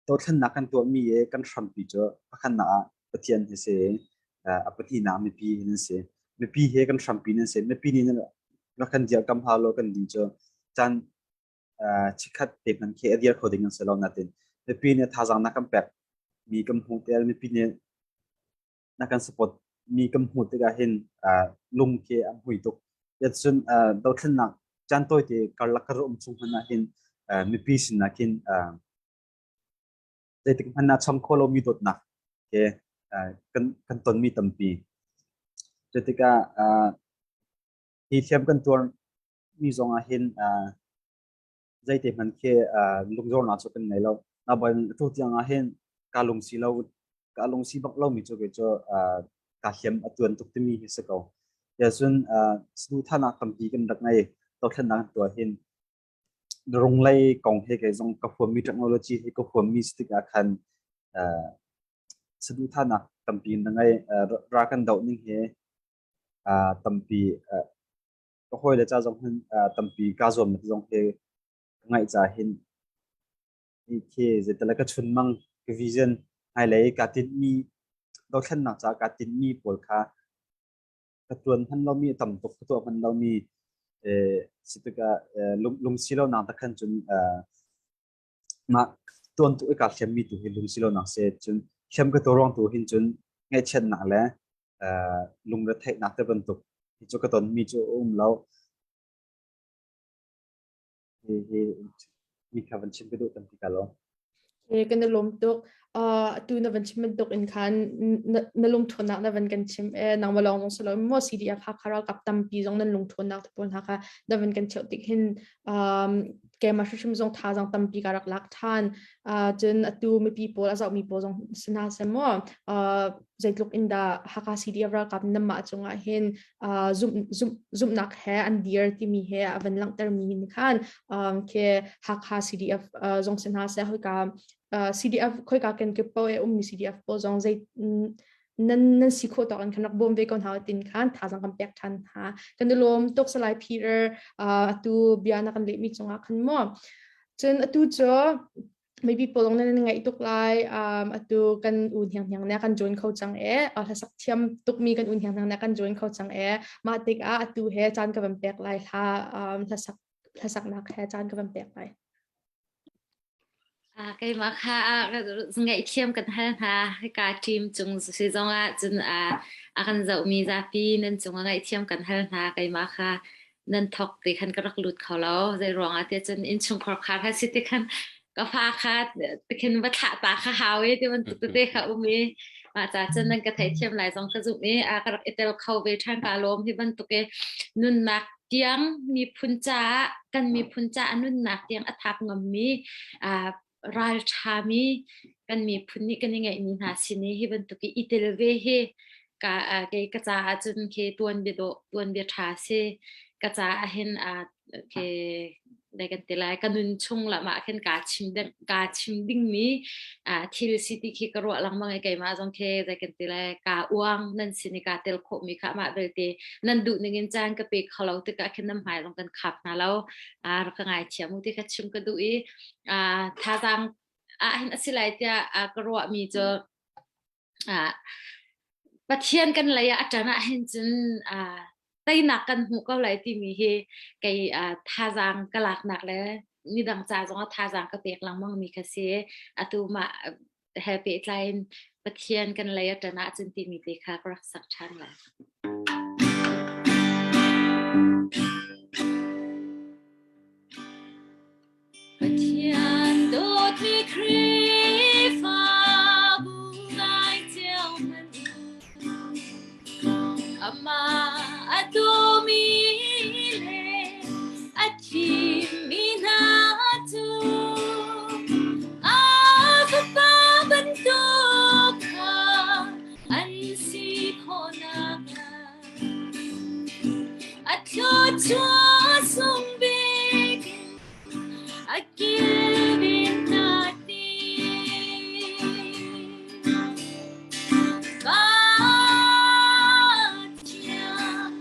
Speaker 3: dothlennak kan tuahmi i kan hrampi cu pakhatnak ah Pathian hi si a pahnihnak mipi hi nan si. Mipi he kan hrampi nan si. Mipi nih rak kan dirhkam hau lo kan ding cu caan chikkhat te hmanh khi a dir kho ding an si lo natin mipi nih thazaang na kan pek mi kan hmuh te mipi nih na kan support mi kan hmuh tikah hin lung khi a hmui tuk. Cun dothlennak caan tawite karlak kar um chung hmanh ah hin mipi sinah khin zeitik hmanh ah cham kho lomi dawtnak he kan kan tonmi tampi. Cu tikah hi hliam kan tuar mi zong ah hin zeite hmanh khi lungzornak cu kan ngei lo. Nabain atu tiang ah hin ka lungsi lo ka lungsi bak lomi cu kei cu ka hliam a tuan tuk timi hi si ko. Ya cun saduhthahnak tampi kan rak ngei. Dothlennak kan tuah hin runglei kong he kei zong ka huammi technology hi ka huammi si tikah khan saduhthahnak tampi na ngei. Ra kan doh ning hi tampi ka hawile ca zong hin tampi kaa zuamnak zong hi ka ngaih ca hin hi khi zeitala ka chunmang ka vision hmailei kaa tinhmi dothlennak caah kaa tinhmi pawl kha ka tuan hman lomi a tam tuk ka tuah hman lomi si tikah lungsi lonak tak khan cun mah tuan tu i kaa hliammi tu hi lungsi lonak si cun hliam ka tuar ruang tu hin cun ngaihchiatnak le lungretheihnak te bantuk hi cu ka tonmi cu a um lo. Hi hi mi kha van chim ka duh tampi ka lo.
Speaker 4: Okay, kan i lawm tuk. Atu na van chim bantuk in khan na lungthawnnak na van kan chim e nangmah lawng zong si lo maw CDF Hakha ralkap tampi zong nan lungthawnnak te pawl hna kha na van kan cheuh tik hin keimah hrimhrim zong thazaang tampi ka rak lak ṭhan. Cun atu mipi pawl a zohmi pawl zong si hna seh maw zeitluk in dah Hakha CDF ralkap nanmah cungah hin zumhnak he an dir timi he a van langhtermi nih khan khi Hakha CDF zong si hna seh khoika CDF khoika kenkip paoh i ummi CDF pawl zong zei nan nan si khawh tawk in kan rak bawm ve ko hna tin khan thazaang kan pek ṭhan hna. Kan i lawm tuk Salai Peter atu bia na kan lehmi cungah khan maw. Cun atu cu maybe polong nan ngaih tuk lai atu kan un hiang hiang ne kan join kho cang e hlasak thiam tukmi kan un hiang hiang ne kan join kho cang e mah tikah atu he caan ka van pek lai hla hlasak hlasaknak he caan ka van pek lai.
Speaker 5: Keimah kha ngaihthiam kan hal hna. Hika team cung si zongah cun a kan zohmi zapi nan cungah ngaihthiam kan hal hna. Keimah kha nan thok ti khan ka rak lut kho lo. Zei ruangah tiah cun innchungkhar khar kha si ti khan ka fa kha tikhin va thlah ta kha hau i ti bantuk tete kha um i mah ca cun nan ka theihthiam lai zong ka zumh i a ka rak i tel kho ve ṭhan ka lawm hi bantuk i nunnak tiang miphun caah kan miphun caah nunnak tiang a thap ngammi ralṭhami kan miphun nih kan i ngeihmi hna sin i hi bantuk i i tel ve hi ka kei ka caah cun khi tuanbia dawh tuanbia ṭha si ka caah hin ke. Dai kan ti lai. Ka nun chung lam ah khin kaa chim ding kaa chim dingmi thil si ti khi ka ruah lengmang i keimah zong khi dai kan ti lai kaa uang nan sin i kaa tel khawhmi kha mah belte nan duh ning in caan ka pe kho lo tikah khin nan hmai zong kan khap hna lo. Rak ka ngaithiam u ti kha chim ka duh i thazaang ah hin a si lai tiah ka ruahmi cu Pathian kan lei ah a ṭan ahhin cun teinak kan hmuh ko lai timi hi kei thazaang ka laknak le midang ca zongah thazaang ka pek lengmangmi kha si. Atu mah he pehtlai in Pathian kan lei a ṭan ahcun timi te kha ka rak sak ṭhan lai. Pathian dawtmi Khrihfabu ngai cio hmanh u. Amah a dawmi le a thimmi hna cu a fapa bantuk kha an si khawh nakhnga A thluachuah sung bik in a kilven hna ti. Pathian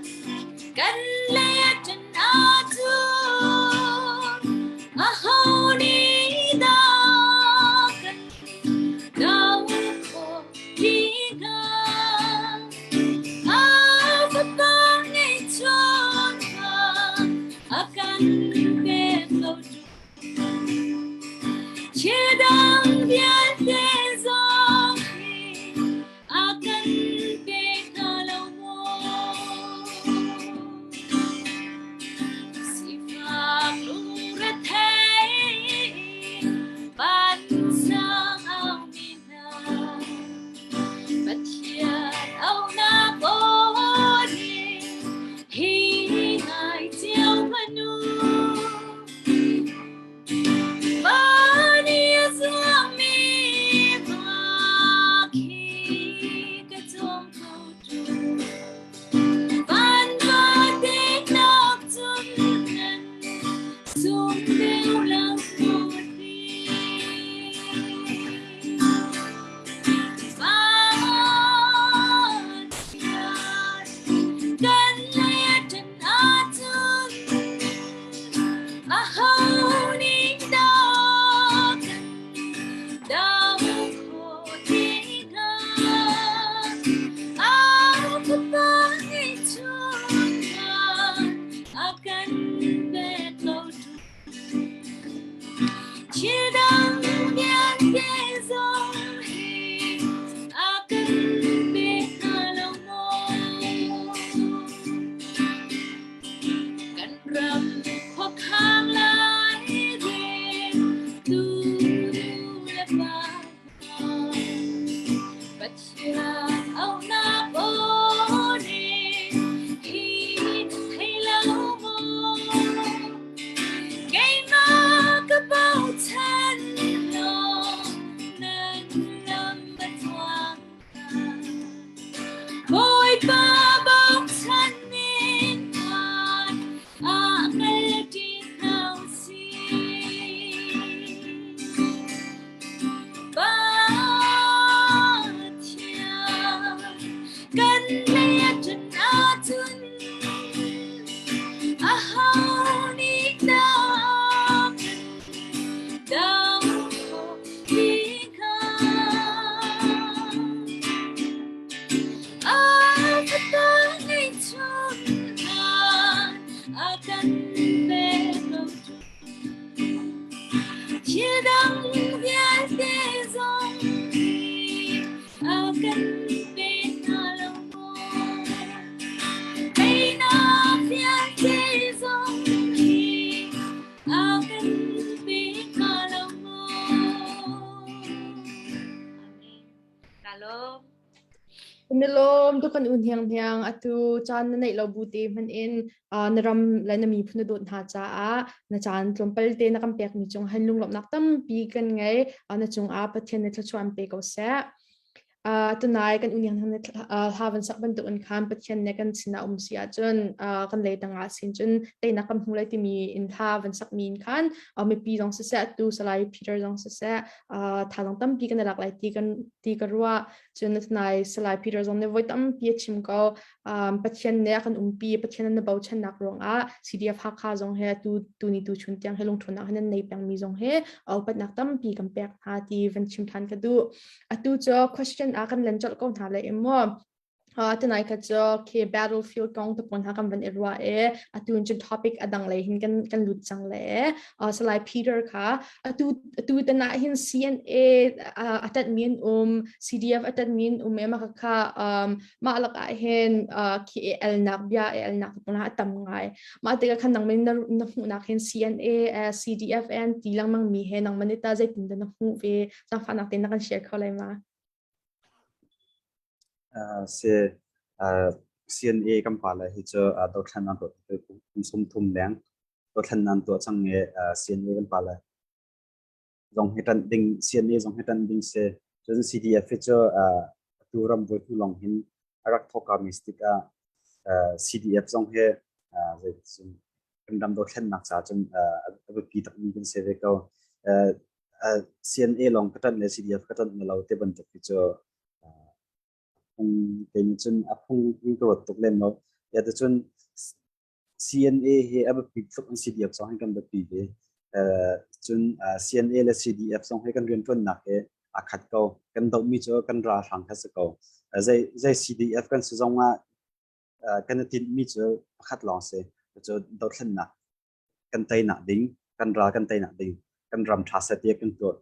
Speaker 5: kan lei a ṭan ahcun aho nih dah kan doh khawh ti hnga? Thildang vialte zong hi a kan pe hna lo maw? Sifak lungrethei vansang aumi hna Pathian auhnak aw nih hi ngai cio hmanh u. Van i a zuangmi va khi ka cuang kho ṭung. Van vate nak cun nan sung deuh lo maw ti. Thildang vialte zong hi a kan pe hna lo maw? Kan ram khuakhang lai rel tu le pa hna Pathian auhnak aw nih hi thei lo maw? Keimah ka bochan law nan lam a tluang Bawipa bochan in khan a kal ṭi hna usih. Pathian kan lei a ṭan ahcun aho nih dah kan doh khawh ti hnga? A fapa ngeihchun a kan pek ko Thildang vialte zong hi a kan pe hna lo maw? Teinak vialte zong hi a kan pe hna lo maw? Amen. Ka lawm.
Speaker 4: Kan i lawm tuk kan u hnianghniang atu caan na neih lo bu te hmanh in na ram le na miphun na dawt hna caah na caan tlawmpal te na kan pekmi cung han lunglawmhnak tampi kan ngei na cungah Pathian nih thluachuah an pe ko seh. Tunai kan uniang hna hla van sak bantuk in khan Pathian nih kan sinah um si ahcun kan lei tangah sin cun teinak kan hmu lai timi in hla van sak mi in khan mipi zong siseh atu Salai Peter zong siseh thazaang tampi kan i lak lai ti kan ti ka ruah. Cun tunai Salai Peter zong nih voi tampi a chim ko. Pathian nih a kan umpi, Pathian na bochannak ruangah CDF Hakha zong he tu tuni tu chun tiang he lungṭhawnnak he nan nei pengmi zong he upatnak tampi kan pek hna ti van chim ṭhan ka duh. Atu cu question ah kan len colh ko hna lai maw? Tunai kha cu khi battlefield kong te pawl hna kan van i ruah i atu in cun topic a dang lei hin kan kan lut cang le Salai Peter kha atu atu tan ah hin CNA a tat mi an um CDF a tat mi an um e mah kha mah lakah hin khi el nak bia el nak te pawl hna a tam ngai mah tikah khan nangman na na hmuhnak hin CNA CDF an ti lengmang mi he nangman ita zeitin dah na hmuh ve zaangfahnak tein na kan share kho lai ma?
Speaker 3: Si CNA kan pa le hi cu dothlan an tuah kum sum thum leng dothlan an tuah cang i CNA kan pa le zong hi ṭanh ding CNA zong hi ṭanh ding si cun CDF hi cu atu ram voi hnu lawng hin a rak thawk mi si tikah CDF zong hi kan ram dothlennak caah cun a biapi takmi kan si ve ko. CNA lawng ka ṭanh le CDF ka ṭanh lo te bantuk hi cu phung kei nih cun a phung in ka ruat tuk lem lo. Ya cun CNA hi a biapi tluk in CDF zong hi kan biapi ve. Cun CNA le CDF zong hi kan rianṭuannak hi aa khat ko. Kan dohmi cu kan ralhrang kha si ko. Zei zei CDF kan si zong ah kan i tinhmi cu pakhat lawng si. Cu dothlennak kan teinak ding, kan ral kan teinak ding, kan ram ṭha seh tiah kan tuah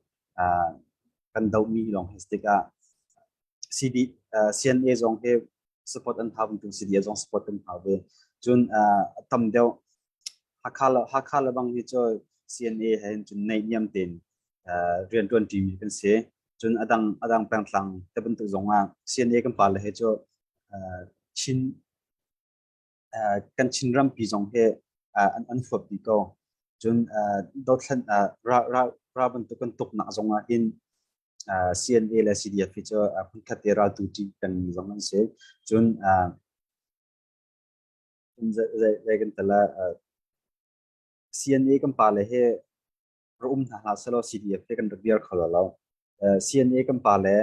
Speaker 3: kan dohmi lawng hi si tikah CD, CNA zong hi support an hau bantuk CDF zong support kan hau ve. Cun tam deuh Hakha le Hakha le bang hi cu CNA he hin cun naihniam tein rian ṭuan ṭimi kan si. Cun adang adang pengtlang te bantuk zong ah CNA kan pa le he cu Chin kan Chin rampi zong hi an huap dih ko. Cun dothlan ra bantuk kan tuknak zong ah hin CNA le CDF hi cu hmunkhat te raltu ṭi pengmi zong an si. Cun zei kan tel ah CNA kan pale hi ra um hna hlah selaw CDF hi kan rak dir kho lo. CNA kan pale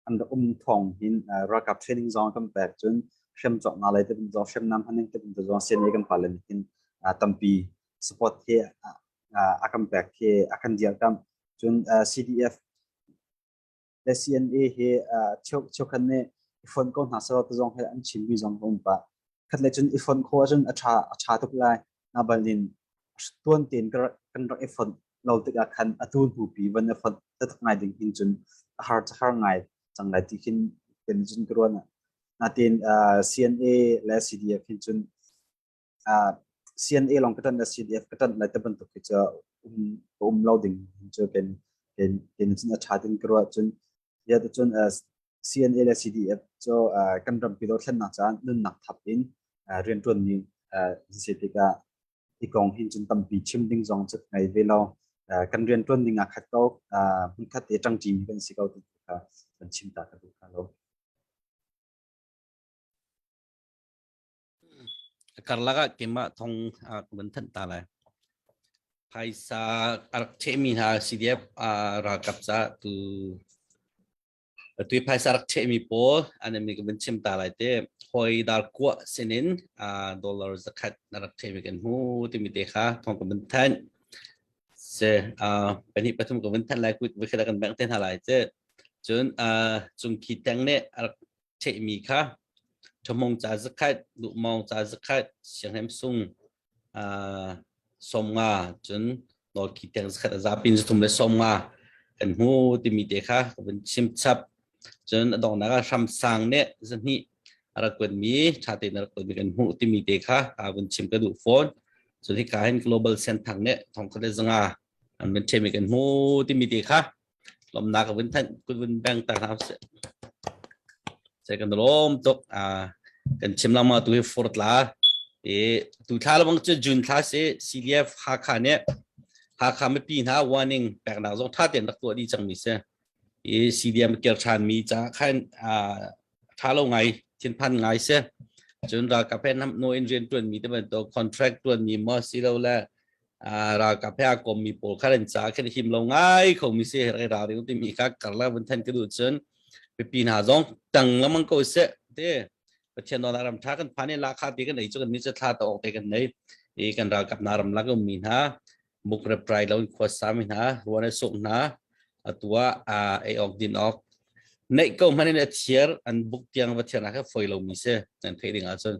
Speaker 3: an rak um thawng hin ralkap training zong kan pek cun hrem cawk nga lei te zong hriamnam haning te zong CNA kan pale nih hin tampi support hi a kan pek hi a kan dirkamh cun CDF le CNA hi cheukhat nih i fonh ko hna selaw ti zong hi an chimmi zong a um pah. Khat le cun i fonh khawh ahcun a ṭha a ṭha tuk lai. Na balin tuan tein kan rak i fonh lo tikah khan atu hnupi van i fonh taktak ngai ding hin cun a har har ngai cang lai ti khin kan cun ka ruah. Natin CNA le CDF hin cun CNA lawng ka ṭanh le CDF ka ṭanh lai te bantuk hi cu um um lo ding cu kan kan kan cun a ṭha ding ka ruah cun ya cun CNA le CDF cu kan rampi dothlennak caah nunnak thap in rianṭuan mi si tikah hi kong hin cun tampi chim ding zong cu ngei ve lo kan rianṭuan ding ah khat ko hmunkhat te ṭangṭi mi kan si ko ti kha kan chim ta ka duh kha lo.
Speaker 1: Karlak ah keimah thong ka van thanh ta lai. Phaisa a rak chehmi hna CDF ralkap caah tu tu phaisa rak chehmi pawl an mi ka van chim ta lai te. Hoi dar kuah sinin dollar zakhat na rak chehmi kan hmu timi te kha thong ka van thanh. Se pahnih pathum ka van thanh lai kut voi khat kan bengh te hna lai te. Cun cungkhi teng nih a rak chehmi kha Ṭhahmawng ca zakhat, duhmawng ca zakhat, sianghem sung 50 cun nawlkhi teng zakhat a zapi in zathum le 50 kan hmu timi te kha ka vun chim chap. Cun a donghnak ah hramsang nih zahnih a rak kuanmi ṭha tein a rak kuanmi kan hmuh timi te kha ka vun chim ka duh fawn. Cun hika hin Global Senthang nih thongkhat le zanga an vun ṭhemi kan hmu timi te kha lawmnak ka vun thanh kun vun beng ta hna sih se kan lawm tuk a kan chim lama tu hi fur tla e tu thla lawng cu June thla si CDF Hakha nih Hakha mipi hna warning peknak zong tha tein rak tuah dih cang mi si. I CDM kir ṭhan mi ca khan ṭha lo ngai thinphan ngai si. Cun ralkap he nam no in rian ṭuan mi te bantuk contract ṭuan mi maw si lo le ralkap he a kom mi pawl kha an ca khan him lo ngai kho mi si rai ralring timi kha karla vun than ka duh cun mipi hna zong tang lamang ko seh te Pathian nawl ram tha kan phan i lakha ti kan ei cu kan ni cu thla ta awk te kan nei i kan ralkap na ram lak um mi hna muk rep rai lo in khua sa mi hna ruan ai suk hna atua a ei awk din awk neih ko hman in a thiar an buk tiang va thiar nak foi lo mi si nan theih ding ahcun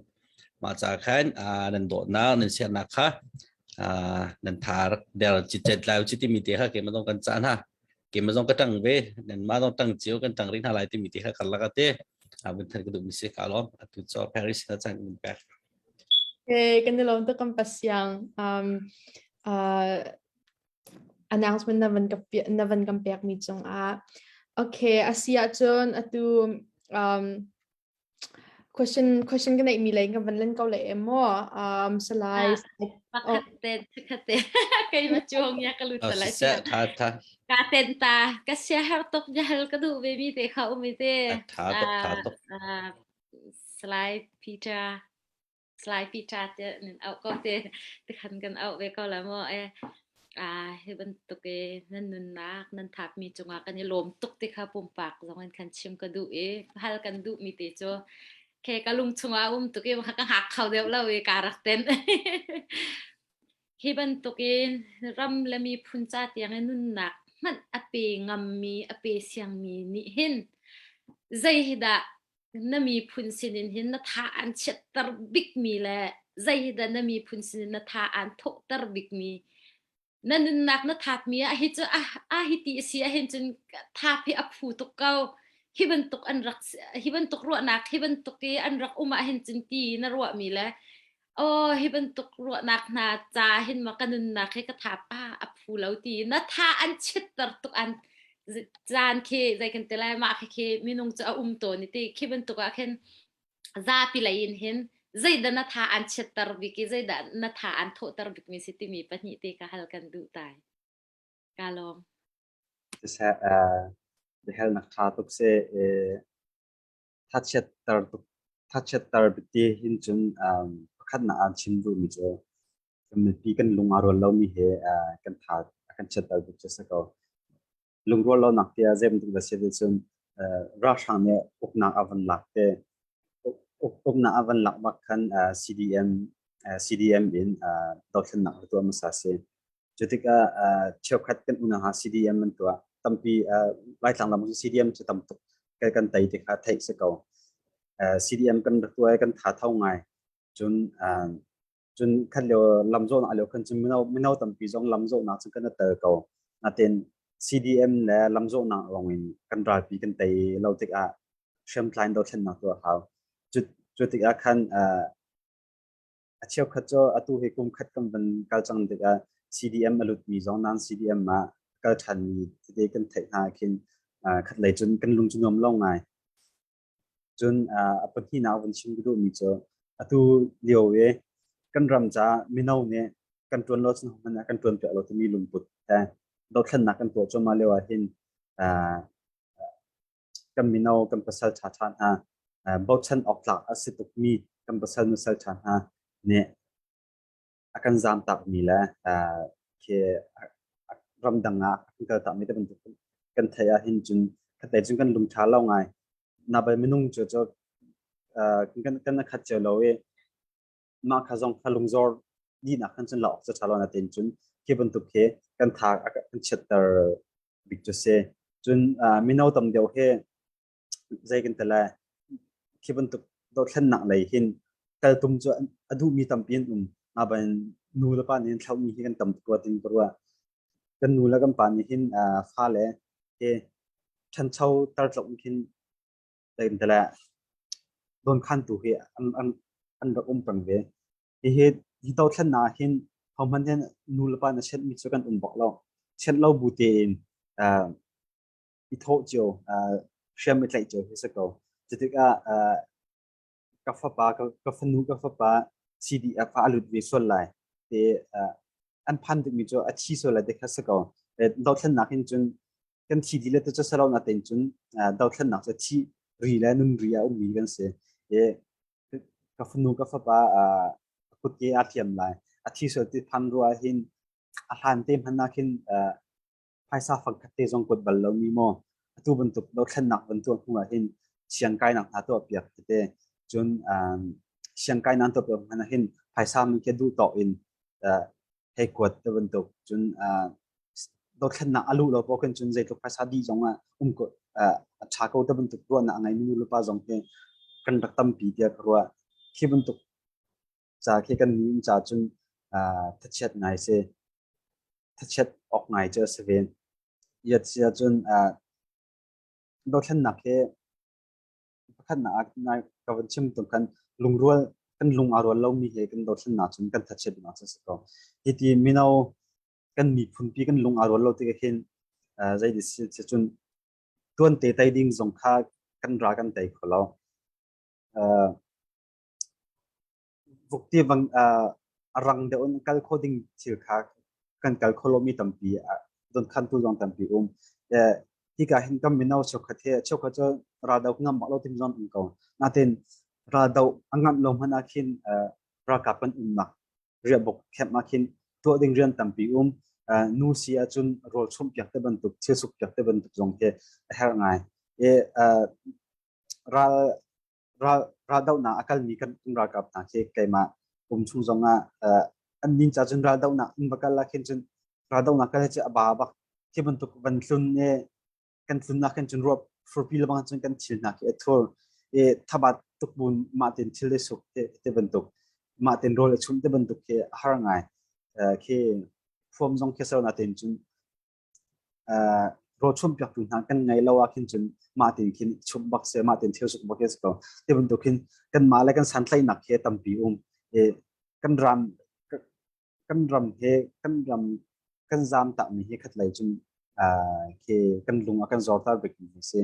Speaker 1: mah ca khan nan dawtnak nan siarnak kha nan thar der citcet lai chi timi te kha keimah zong kan cah hna keimah zong ka tang ve nan mah zong tang cio kan tang rih hna lai timi te kha karlak ate vun than ka duh mi si ka lawm atu cho Paris na chan in pek
Speaker 4: Okay, kan i lawm tuk kan pasiang. Um, uh, announcement na van ka na van kan pek mi cungah. Okay, a si ahcun atu um, question question ka neih mi lei ka van len ko le em maw? Um, salai.
Speaker 5: Pakhat te pakhat te keimah chuang ya ka lut
Speaker 1: ta
Speaker 5: lai.
Speaker 1: Tha tha.
Speaker 5: Ka ten ta ka sia har tok jahal ka duh ve mi te kha um te.
Speaker 1: Tha tok tha tok.
Speaker 5: Salai Peter Salai Peter te nan auh ko te tikhan kan auh ve ko la maw e a hi bantuk i nan nunnak nan thapmi cungah kan i lawm tuk ti kha pumpak zong in khan chim ka duh i hal kan duh mi te cu ke ka lung chungah um tuk i ka hngak kho deuh lo i ka rak ten hi bantuk in ram le miphun ca tiang i nunnak hmanh a pe ngammi a pe siangmi nih hin zei hi dah na miphun sinin hin na tha an chiatter bikmi le zeidah na miphun sinin na tha an thawhter bikmi na nunnak na thapmi ah hi cu a hi ti a si ahhin cun thap hi a phu tuk ko hi bantuk an rak hi bantuk ruahnak hi bantuk i an rak um ahhin cun ti na ruahmi le Aw, hi bantuk ruahnak hna ca hin ma ka nunnak hi ka thap ah a phu lo ti na tha an chitter tuk an caan khi zei kan ti lai mah khi khi minung cu a um tawn i ti khi bantuk ah khin zapi lei in hin zeidah na tha an chitter bik i zeidah na tha an thawhter bik mi si timi pahnih te ka hal kan duh tai ka lawm
Speaker 3: Siseh, biahalnak ṭha tuk si. Thachiatter tuk thachiatter biati hin cun pakhatnak aan chim duhmi cu kan mipi kan lung aa rual lomi he kan tha a kan chiatter tuk cu a si ko. Lungrual lonak tiah zei bantuk dah si ti cun ralhrang nih uknak a van lak te uknak a van lak bak khan CDM CDM in dothlennak a tuah hmasa si. Cu tikah cheukhat kan unau hna CDM an tuah. Tampi Laitlang lam cu CDM cu tam tuk kan tei ti kha theih si ko. CDM kan rak tuah i kan tha tho ngai. Cun cun khat lio lamzawhnak lio khan cun mino mino tampi zong lamzawhnak cu kan i tel ko. Natin CDM le lamzawhnak lawng in kan ralpi kan tei lo tikah hriamtlai in dothlennak tuah a hau. Cu cu tikah khan A cheukhat cu atu hi kum khat kan van kal cang tikah CDM a lutmi zong nan CDM ah kal ṭhanmi tete kan theih hna khin khatlei cun kan lung cu nuam lo ngai. Cun a pahnihnak vun chim ka duhmi cu atu lio i kan ram ca mino nih kan ṭuan lo cun hmanh ah kan ṭuan piak lo timi lungput he dothlennak kan tuah cuahmah lio ah hin kan mino kan pasal ṭhaṭha hna bochan awk tlak a si tukmi kan pasal nusal ṭha hna nih a kan zaamtakmi le khi ramdang ah a kan kaltakmi te bantuk kan theih ahhin cun khatlei cun kan lung ṭha lo ngai. Nabal minung cu cu kan kan khat cio lo i mah kha zong kha lungzor dihnak khan cun la awk cu ṭha lo natein cun khi bantuk khi kan tha a kan chiatter bik cu si. Cun mino tam deuh hi zei kan ti lai khi bantuk dothlennak lei hin kaltum cu a duhmi tampi an um. Nain nu le pa nih thlauhmi hi kan tam tuk rua tin ka ruah. Kan nu le kan pa nih hin fale hi ṭhancho tar tlok in khin zei kan ti lai dawnkhantu hi an, an, an rak um peng ve. Hihi hi dothlennak ah hin hohmanh hin nu le pa na chenhmi cu kan um bak lo. Chenh lo bu tein uh, i thawh cio, uh, hriam i tlaih cio hi si ko. Cutikah uh, ka fapa, ka, ka fanu, ka fapa CDF ah a lut ve sual lai. Te uh, an phan tukmi cu a thi sual lai te kha si ko. Dothlennak hin cun Kan thi dih le te cu salo na tein cun dothlennak cu thi ri le nun ri a ummi kan si. I ka fanu ka fapa kutke aa hliam lai. A thi sual ti phan ruah hin a hlan te hmanh ah khin phaisa fangkhat te zong kuat bal lomi maw atu bantuk dothlennak van tuah hnu ah hin siangkainak hna tuah piak tete cun siangkainak tuah piak hmanh ah hin phaisa man khi duh tawk in hei kuat te bantuk cun dothlennak a luh lo paoh khin cun zeitluk phaisa dih zong ah um ko a ṭha ko te bantuk ruahnak a ngeimi nu le pa zong hi kan rak tampi tiah ka ruah. Khi bantuk ca khi kan ni ca cun thachiat ngai si. Thachiat awk ngai cu a si ve. Iat si ahcun dothlennak hi pakhatnak ah nai ka van chim tung khan lungrual kan lung aa rual lomi he kan dothlennak cun kan thachiatnak cu a si ko. Hiti mino kan miphunpi kan lung aa rual lo tikah hin zei si cun tuante tei ding zong kha kan ra kan tei kho lo. Vukti bang a rang deuh in kal kho ding thil kha kan kal kho lomi tampi donkhantu zong tampi um. Hika hin kan mino cheukhat he cheukhat cu raldo ngam bak lo tim zong um ko. Natin raldo a ngamh lo hmanh ah khin ralkap kan umnak riahbuk camp ah khin tuah ding rian tampi um. Nu si ahcun rawl chumh piak te bantuk, thil suk piak te bantuk zong khi a herh ngai. Ral raldohnak a kalmi kan ralkap hna khi keimah kum chung zong ah an nin ca cun raldohnak in va kal ah khin cun raldohnak kal cu a ba bak khi bantuk van tlun e kan tlunnak khin cun ruap furpi lebang cun kan thil hna khi a thur e thabat tuk bun mah tin thil le suk te te bantuk mah tin rawl a chum te bantuk khi a har ngai khi fuam zong khi so na tin cun rawchumh piaktu hna kan ngei lo ah khin cun mah tein khin chumh bak se mah tein thil suk bak si ko ti bantuk khin kan mah le kan santlaihnak he tampi um i kan ram kan ram he kan ram kan zam tak mi hi khat lei cun khi kan lung a kan zortar bik mi si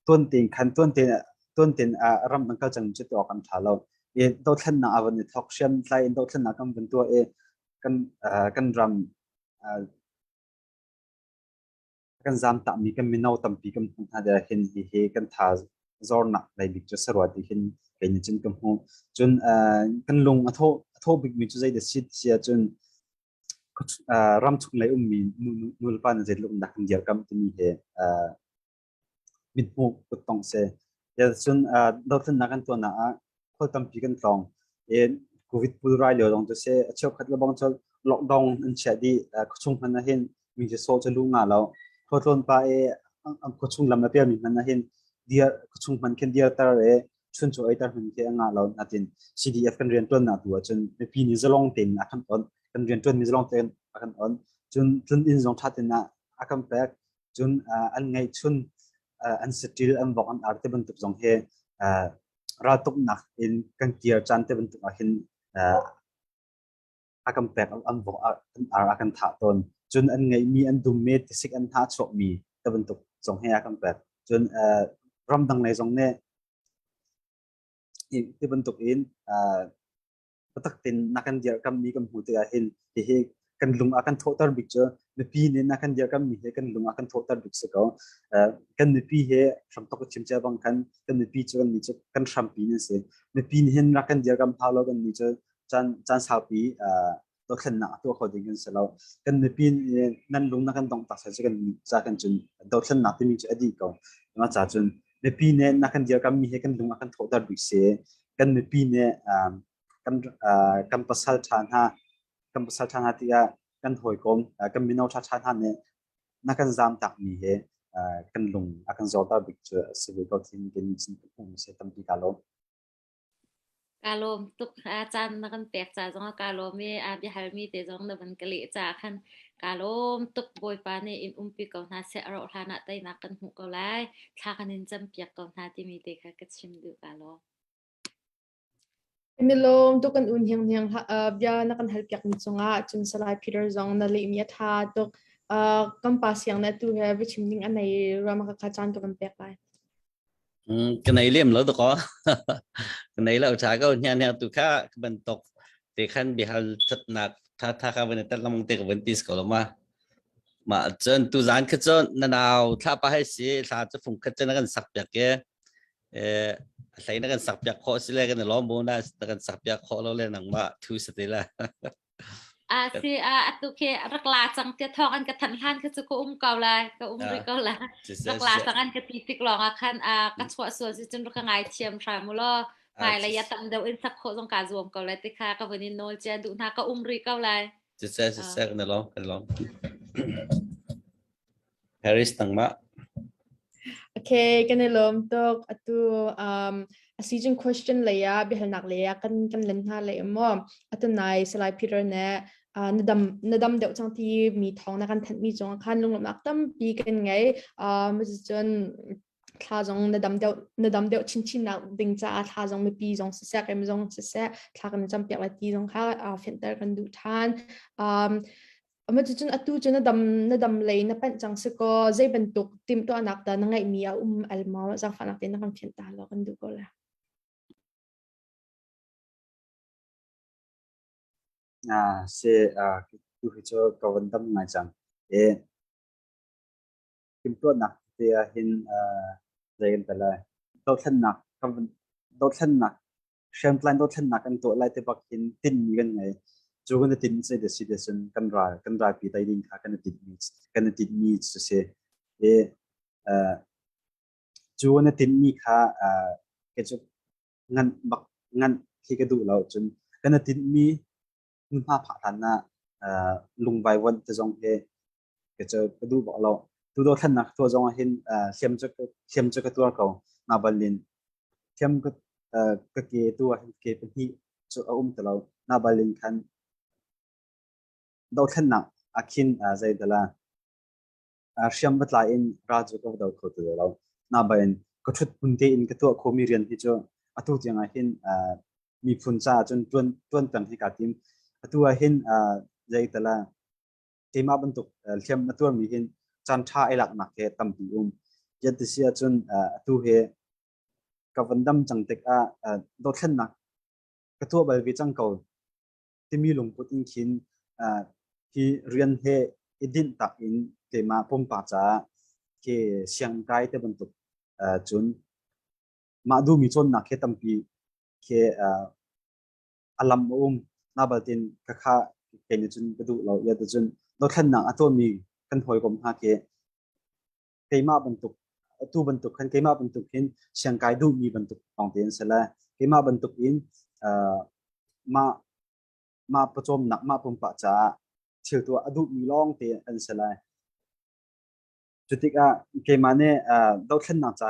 Speaker 3: tuan tein khan tuan tein tuan tein ram dang kal cang cu ti awk an tha lo i dothlennak a van i thok hriam tlai in dothlennak kan van tuah i kan kan ram kan zam takmi kan mino tampi kan hmuh hna deh hin hi hi kan tha zornak lei bik cu sarua ti hin kei nih cun ka hmuh cun kan lung a tho a tho bikmi cu zei dah si ti ahcun ram chung lei ummi nu le pa na zeitluk in dah kan dirkamh timi hi mithmuh kuttong si. Cun dothlennak kan tuahnak ah khual tampi kan tlawng. I COVID pulrai lio zong cu si a cheukhat le bang cu lockdown an chiah dih. Khuachung hmanh ah hin mi cu sawh cu lu nga lo. Khuatlawn pa i an khuachung lam a pialmi hmanh ah hin dir khuachung hmanh khin dirter i chuncaw eiter hmanh khi a ngah lo. Natin CDF kan rianṭuannak tu ahcun mipi nih zalong tein a kan on. Kan rianṭuanmi zalong tein a kan on. Cun tlun inn zong ṭha tein a kan pek. Cun an ngeihchun an saṭil an vok an ar te bantuk zong hi raltuknak in kan kir caan te bantuk ah hin a kan pek an vok an ar a kan thah tawn. Cun an ngeihmi an dummi tisik an hnah chuakmi te bantuk zong hi a kan pek. Cun ramdang lei zong nih ti bantuk in biatak tein na kan dirkammi kan hmuh tikah hin hihi kan lung a kan thawhter bik cu mipi nih na kan dirkammi hi kan lung a kan thawhter bik si ko. Kan mipi he hramthok ka chim cia bang khan kan mipi cu kan nih cu kan hrampi nan si. Mipi nih hin rak kan dirkam hna lo kan nih cu caan caan saupi dothlennak a tuah kho ding kan si lo. Kan mipi nan lung na kan dongh tak cu kan ca kan cun dothlennak timi cu a dih ko. Mah ca cun mipi nih na kan dirkammi hi kan lung a kan thawhter bik si. Kan mipi nih kan kan pasal ṭha hna kan pasal ṭha hna tiah kan hawikom kan mino ṭha ṭha hna nih na kan zaam takmi hi kan lung a kan zawrter bik cu a si ve ko thin kan sin ka hmuh si tampi ka lawm.
Speaker 5: Ka lawm tuk. A caan na kan pek ca zong ah ka lawm i a biahalmi te zong na van ka leh ca khan ka lawm tuk. Bawipa nih in umpi ko hna seh. A rauh hlan ah teinak kan hmuh ko lai. Thla kan in campiak ko hna timi te kha ka chim duh ka lawm.
Speaker 4: Milawm tuk kan un hiang hiang bia na kan hal piak mi cungah cun Salai Peter zong na leh mi a tha tuk. Kan pa siang na tu he biachim ding a nei ruam ka kha caan ka van pek lai.
Speaker 1: Ka nei lem lo dakaw. Ka nei lo cha ko nya nya tu kha ka bantuk te khan bihal thatnak tha tha ka van tat lamong te ka van tis ko lo ma. Mah cun tuzaan kha cun na nau thla pa hei si thla cu fung khat cun na kan sak piak i eh a hlei na kan sak piak khawh si le kan i lawm bu na na kan sak piak khawh lo le nangmah thu si ti la.
Speaker 5: A si a atu khi rak la cang tia thawng an ka thanh hlan kha cu ka um ko lai ka um rih ko la rak la cang an ka ti tik lawng ah khan a ka chuah sual si cun ka ngai thiam hram u law hmai lei a tam deuh in sak khawh zong kaa zuam ko lai ti kha ka vun in nawl cia duh hna ka um rih ko lai.
Speaker 1: Siseh siseh kan i lawm kan i lawm. Paris nangmah.
Speaker 4: Okay, kan i lawm tuk. Atu um, a season question lei ah biahalnak lei ah kan kan len hna lei maw. Atu nai Salai Peter ne uh, na dam na dam deuh cang ti mi thawng na kan thanh mi cung ah khan lunglawmhnak tampi kan ngei. Um, cun thla zong na dam deuh na dam deuh chinchin nak ding caah thla zong mipi zong siseh kem zong siseh thla kan cam piak lai ti zong kha uh, fianter kan duh than um ama cu cun atu cu na dam na dam lei na panh cang si ko zei bantuk timhtuahnak dah na ngeihmi a um al maw zaangfahnak tein na kan fianh ta lo kan duh ko la
Speaker 3: Ah, si ah tu hi cu ka van dam ngai cang. E timhtuahnak te ah hin zei kan ti lai dothlennak kan vun dothlennak hriamtlai dothlennak kan tuah lai ti bak hin tinhmi kan ngei. Cu kan i tinh zei ti si ti cun kan ral kan ralpi tei ding kha kan i tinhmi kan i tinhmi cu si. I cu kan i tinhmi kha kei cu nganh bak nganh khi ka duh lo cun kan i tinhmi hmunhma phak hlan ah lungvaivuanh te zong hi ka cu ka duh bak lo. Tu dothlennak tuah zong ah hin hliam cu hliam cu ka tuar ko. Na balin hliam ka ka ke tu ah hin ke pahnih cu a um ti lo. Na balin khan dothlennak ah khin zei dala hriam va tlai in ral cu ka va do kho ti lo. Na balin ka ṭhut hmun tein ka tuah khomi rian hi cu atu tiang ah hin miphun caah cun ṭuan ṭuan peng hi kaa tim. Atu ah hin zei tala keimah bantuk hliam na tuarmi hin caan ṭha ai laknak he tampi um. Yan ti si ahcun atu he ka van dam cang tikah dothlennak ka tuah bal ve cang ko timi lungput in khin hi rian he i dinh tak in keimah pumpak caah ke siang kai te bantuk cun mah duhmi cawnnak he tampi khi a lam a um. Na baltin ka kha kei nih cun ka duh lo. Ya cun dothlennak a tuahmi kan hawikom hna khi keimah bantuk atu bantuk khan keimah bantuk hin siangkai duhmi bantuk lawng te an si le keimah bantuk in mah mah pawcawmnak mah pumpak caah thil tuah a duhmi lawng te an si lai. Cutikah keimah nih dothlennak ca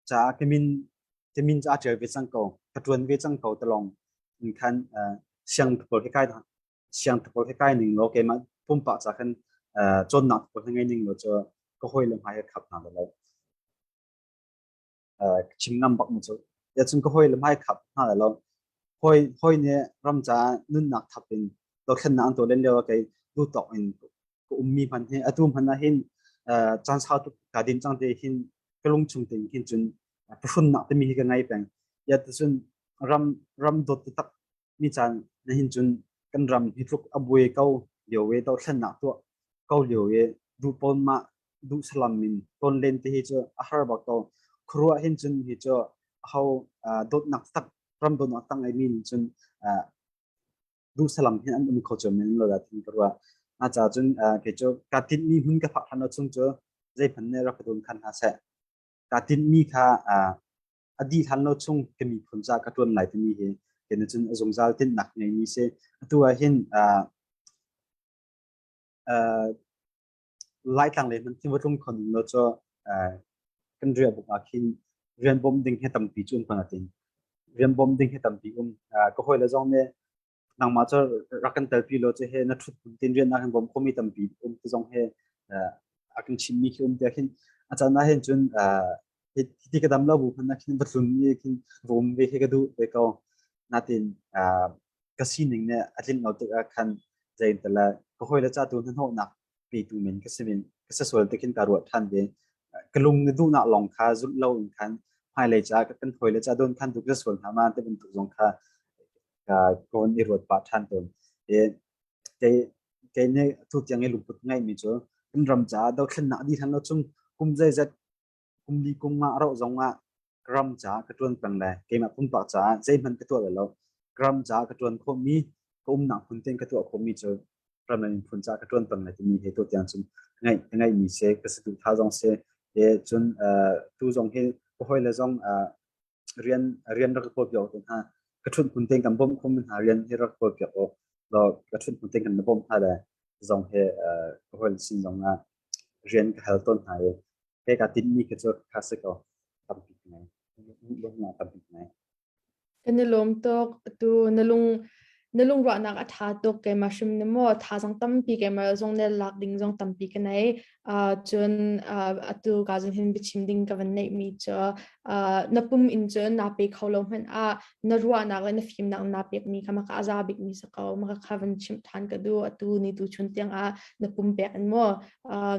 Speaker 3: caah ka min ka min cu aa ṭial ve cang ko ka ṭuan ve cang ko talong in khan siang pawl hi kai siang pawl hi kai ning law keimah pumpak ca khan cawnnak pawl hi ngei ning law cu ka hawi le hmai ka khap hna lo chim ngam bak mu cu ya cun ka hawi le hmai khap hna lo hawi hawi nih ram ca nunnak thap in dothlennak an tuah len lio ah kei du tawk in ka ummi hman hi atu hman ah hin caan sau tuk ka din cang te hin ka lung chung te hin cun phuhrunnak timi hi ka ngai peng ya cun ram ram dawt tak mi caan na hin cun kan ram hi tluk a buai ko lio we dothlennak tuah ko lio we du pawn ma du salam min ton len te hi chu a har bak ko khuruah hin cun hi chu ho dawtnak tak ram dawtnak tang ai min cun duh salam hin an um kho cio men lo dah tin ka ruah. Na ca cun kei cu kaa tinhmi hmun ka phak hlan lo chung cu zeihmanh nih rak ka dun khan hna seh. Kaa tinhmi kha a dih hlan lo chung ka miphun ca ka ṭuan lai timi hi kei nih cun a zungzal tinhnak ngeimi si. Atu ah hin Laitlang lei hmanh thing va tlung kho ning lo cu kan riahbuk ah khin rian bawmh ding hi tampi cu um ko natin rian bawmh ding hi tampi um. Ka hawile zong nih nangmah cu rak kan telpi law cu he na ṭhut tin rian na kan bawm khomi tampi um ti zong he a kan chimmi khi um tiah khin a caan ah hin cun hiti ka dam lo bu hmanh ah khin va tlun i khin va um ve khi ka duh ve ko. Natin ka sining nih a tlinh lo tikah khan zeintala ka hawile ca tu hnahnawhnak petu men ka si men ka si sual te khin ka ruah ṭhan ve. Ka lung na duhnak lawng kha zulh lo in khan hmailei ca kan hawile ca don khan tu ka sual hna ma te bantuk zong kha ka ka von i ruat pah ṭhan tawn. E, kei Kei nih atu tiang i lungput ngeihmi cu kan ram caah dothlennak dih hlan lo chung kum zeizat kum li kum nga a rauh zong ah ka ram caah ka ṭuan peng le keimah pumpak caah zeihmanh ka tuah lo. Ka ram caah ka ṭuan khawhmi, ka umnak hmun tein ka tuah khawhmi cu ram le miphun caah ka ṭuan peng lai timi he tu tiang cun ngeih ka ngeihmi si, ka saduhthah zong si. E, cun tu zong hi ka hawile zong rian rian rak ka kawl piak te hna. Ka ṭhut hmun tein kan bawmh khawhmi hna rian hi rak kawl piak awk law ka ṭhut hmun tein kan na bawmh hna le zong he ka hawile sin zong ah rian ka hal tawn hna i Kei kaa tinhmi khi cu kha si ko. Tampi ka ngei. Lungnak tampi ka ngei.
Speaker 4: Kan i lawm tuk. Tu na lung na lungruahnak a ṭha tuk keimah hrim ni maw thazaang tampi keimah zong ne lak ding zong tampi ka nei. Uh, cun uh, atu ka zong hin biachim ding ka van neih mi cu uh, na pum in cun na pe kho lo hmanh ah na ruahnak le na fimnak na pek mi kha maka a za bik mi si ko maka kha van chimh ṭhan ka du atu ni tu chun tiang ah na pum pek in maw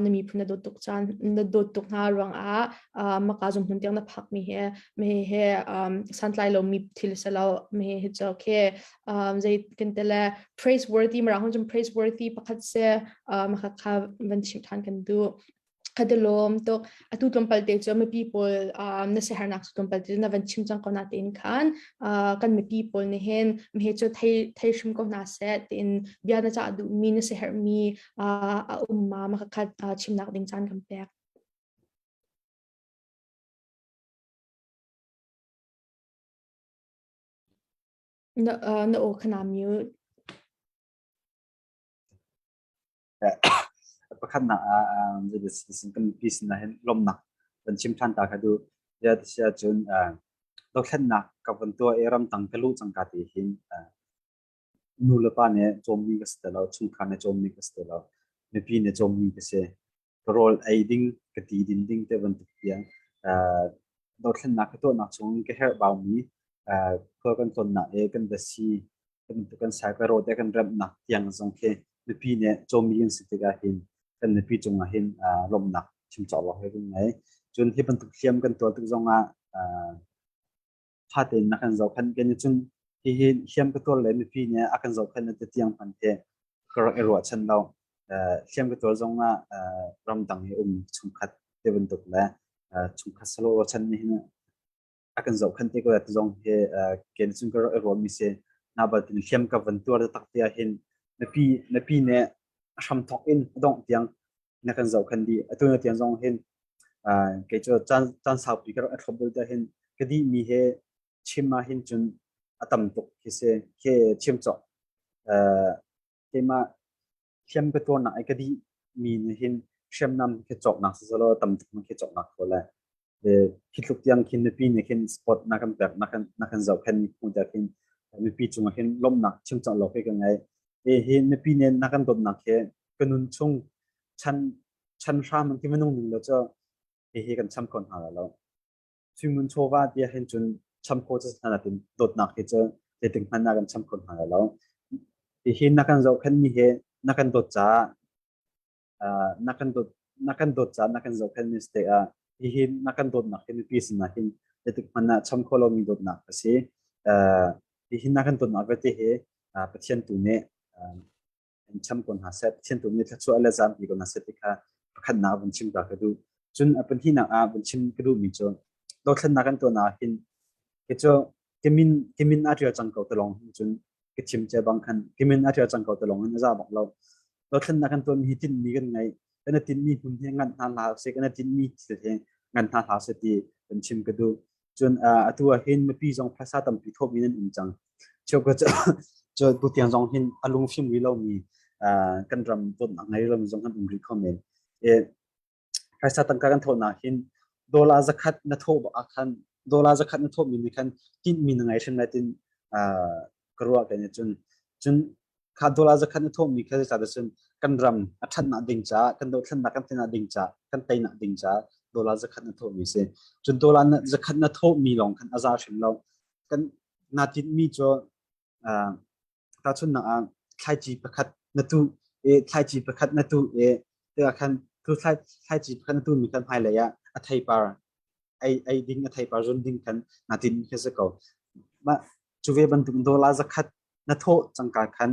Speaker 4: na miphun na dawt tuk caan na dawt tuk hna ruangah maka zum hmun tiang na phak mi he me he santlai lo mi thil se lo me he chu okay zei kan tele praiseworthy mara hun chum praiseworthy pakhat se maka kha van chim than kan du khadalom tuk atu tlawmpal te chu mipi pawl na siaherhnak cu tlawmpal te na van chim cang ko na tein khan kan mipi pawl nih hin me chu thei thei hrim ko hna seh tiin bia na cah duh mi na siaherh mi a um ma makakhat chimnak ding caan kan pek. Na na aw khana mute.
Speaker 3: Pakhatnak ah kan mipi sinah hin lawmhnak kan chim ṭhan ta kha duh. Ziah ti si ahcun dothlennak ka van tuah i ramtang ka luh cangka ti hin nu le pa nih cawmmi ka si ti lo, chungkhar nih cawmmi ka si ti lo, mipi nih cawmmi ka si. Ka rawl ei ding, ka ti din ding te bantuk tiang dothlennak ka tuahnak chung ka herh baumi khua kan tlawnnak i kan basi kan sai ka rote kan remhnak tiang zong khi mipi nih cawmmi kan si tikah hin kan mipi cungah hin lawmhnak chim cawk lo he kan ngei. Cun hi bantuk hliam kan tuar tik zongah ṭha tein na kan zohkhenh kan i cun hihi hliam ka tuar le mipi nih a kan zohkhenh na ti tiang hmanh hi ka rak i ruahchan lo. Hliam ka tuar zongah ramdang i um chungkhat ti bantuk le chungkhat salo ruahchan nih hin a kan zohkhenh te ko ti zong hi ke cun ka rak i ruahmi si. Na baltin hliam ka van tuar tak te ah hin mipi mipi nih a hramthawk in a dongh tiang na kan zohkhenh dih. Atu na tiang zong hin kei cu caan caan saupi ka rak i thlop bal te hin ka dihmi he chim ah hin cun a tam tuk khi si khi chim cawk. Keimah hliam ka tuarnak i ka dihmi nih hin hriamnam khi cawknak si selaw tam tuk khi cawknak kho le khi tluk tiang khin mipi nih khin sport na kan pek na kan na kan zohkhenh mi hmu te khin mipi cungah hin lawmhnak chim cawk lo khi ka ngei. Hi mipi nih na kan dawtnak hi ka nun chung chan chan hram an ti minung ning lo cu hihi kan cham kho hna lai lo. Suimun chawva tiah hin cun cham kho cu hna natin dawtnak hi cu zeitik hmanh ah kan cham kho hna lai lo. Hihi na kan zohkhenh mi hi na kan dawt caah na kan dawt na kan dawt caah na kan zohkhenh mi si ah hihi na kan dawtnak hi mipi sinah hin zeitik hmanh ah cham kho lomi dawtnak a si. Hihi na kan dawtnak vialte hi Pathian tu nih in cham ko hna seh Pathian tu nih thluachuah le zaampi ko hna seh ti kha pakhatnak vun chim ta ka duh cun a pahnihnak ah vun chim ka duhmi cu dothlennak kan tuahnak ah hin ke cu kemin kemin a ṭial cang ko talong hin cun ka chim che bang khan kemin a ṭial cang ko talong hin a za bak lo dothlennak kan tuahmi hi tinhmi kan ngei kan tinhmi hmun hi ngan hna hlah seh kan tinhmi thil hi ngan hna hlah seh ti kan chim ka duh Cun atu ah hin mipi zong phaisa tampi thawhmi nan um cang. Cheukhat cu tutiang zong hin a lungfim rih lomi kan ram dawtnak ngei lomi zong kan um rih kho men. Phaisa tangka kan thawhnak hin dollar zakhat na thawh ah khan dollar zakhat na thawhmi nih khan tinhmi na ngei hrim lai tin ka ruah kan cun cun kha dollar zakhat na thawhmi kha zeicahtiah cun kan ram a ṭhatnak ding caah kan dothlennak kan teinak ding caah kan teinak ding caah dollar zakhat na thawhmi si cun dollar zakhat na thawhmi lawng khan a za hrim lo kan naa tinhmi cu tahchunhnak ah thlaici pakhat na tuh i thlaici pakhat na tuh i tikah khan tu thlaici pakhat na tuhmi khan hmailei ah a theipar ei ei ding a theipar zun ding khan naa tinhmi khi si ko mah cu ve bantuk dollar zakhat na thawh cangka khan.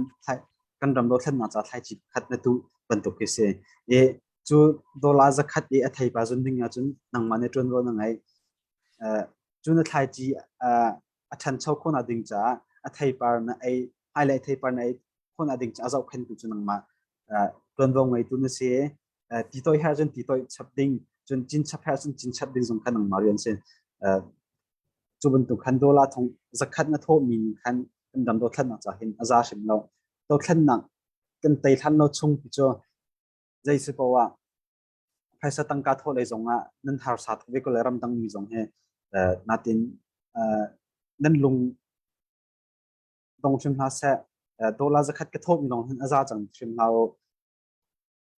Speaker 3: kan ram dothlennak ca thlaici pakhat na tuh bantuk khi si. I cu dollar zakhat i a theipa zun ding ahcun nangmah nih ṭuanvo na ngei. Cu na thlaici a ṭhancho khawhnak ding caah a theipar na ei hmailei theipar na ei khawhnak ding caah a zohkhenhtu cu nangmah ṭuanvo ngeitu na si. Ti toih he ahcun ti toih chap ding, cun cin chap he ahcun cin chap ding zong kha nangmah rian si. Cu bantuk khan dollar thong zakhat na thawhmi ning khan kan ram dothlennak ca hin a za hrim lo. Dothlennak kan tei hlan lo chung ti cu zei si poah ah phaisa tangka thawh lei zong ah nan harsa tuk ve ko le ramdang mi zong hi natin nan lung dong hrim hna seh. Dollar zakhat ka thawhmi lawng hin a za cang hrim hna u.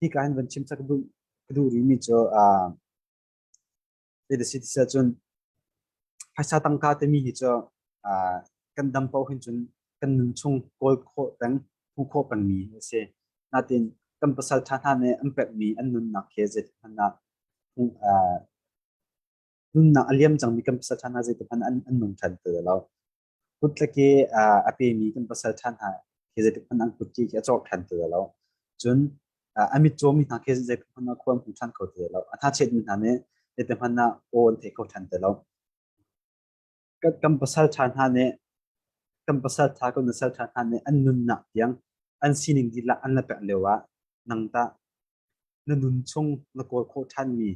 Speaker 3: Hi ka hin van chim ka duh ka duh rihmi cu Zeiti si cun phaisa tangka timi hi cu kan dam paoh hin cun kan nun chung kawl khawh peng, hmuh khawh pengmi a si. Natin kan pasal ṭha hna nih an pekmi an nunnak hi zeitik hmanh ah nunnak a liam cangmi kan pasal ṭha hna zeitik hmanh ah an nung ṭhan ti lo. Kut le ke a pemi kan pasal ṭha hna khi zeitik hmanh an kut ki khi a cawk ṭhan ti lo. Cun a mitcawmi hna khi zeitik hmanh ah khua an hmu ṭhan kho ti lo. A hnachetmi hna nih zeitik hmanh ah aw an thei kho ṭhan ti lo. Kan pasal ṭha hna nih kan pasal ṭha kan nusal ṭha hna nih an nunnak tiang an sining dihlak an la pek lio ah nang tah na nun chung na kawl khawh ṭhanmi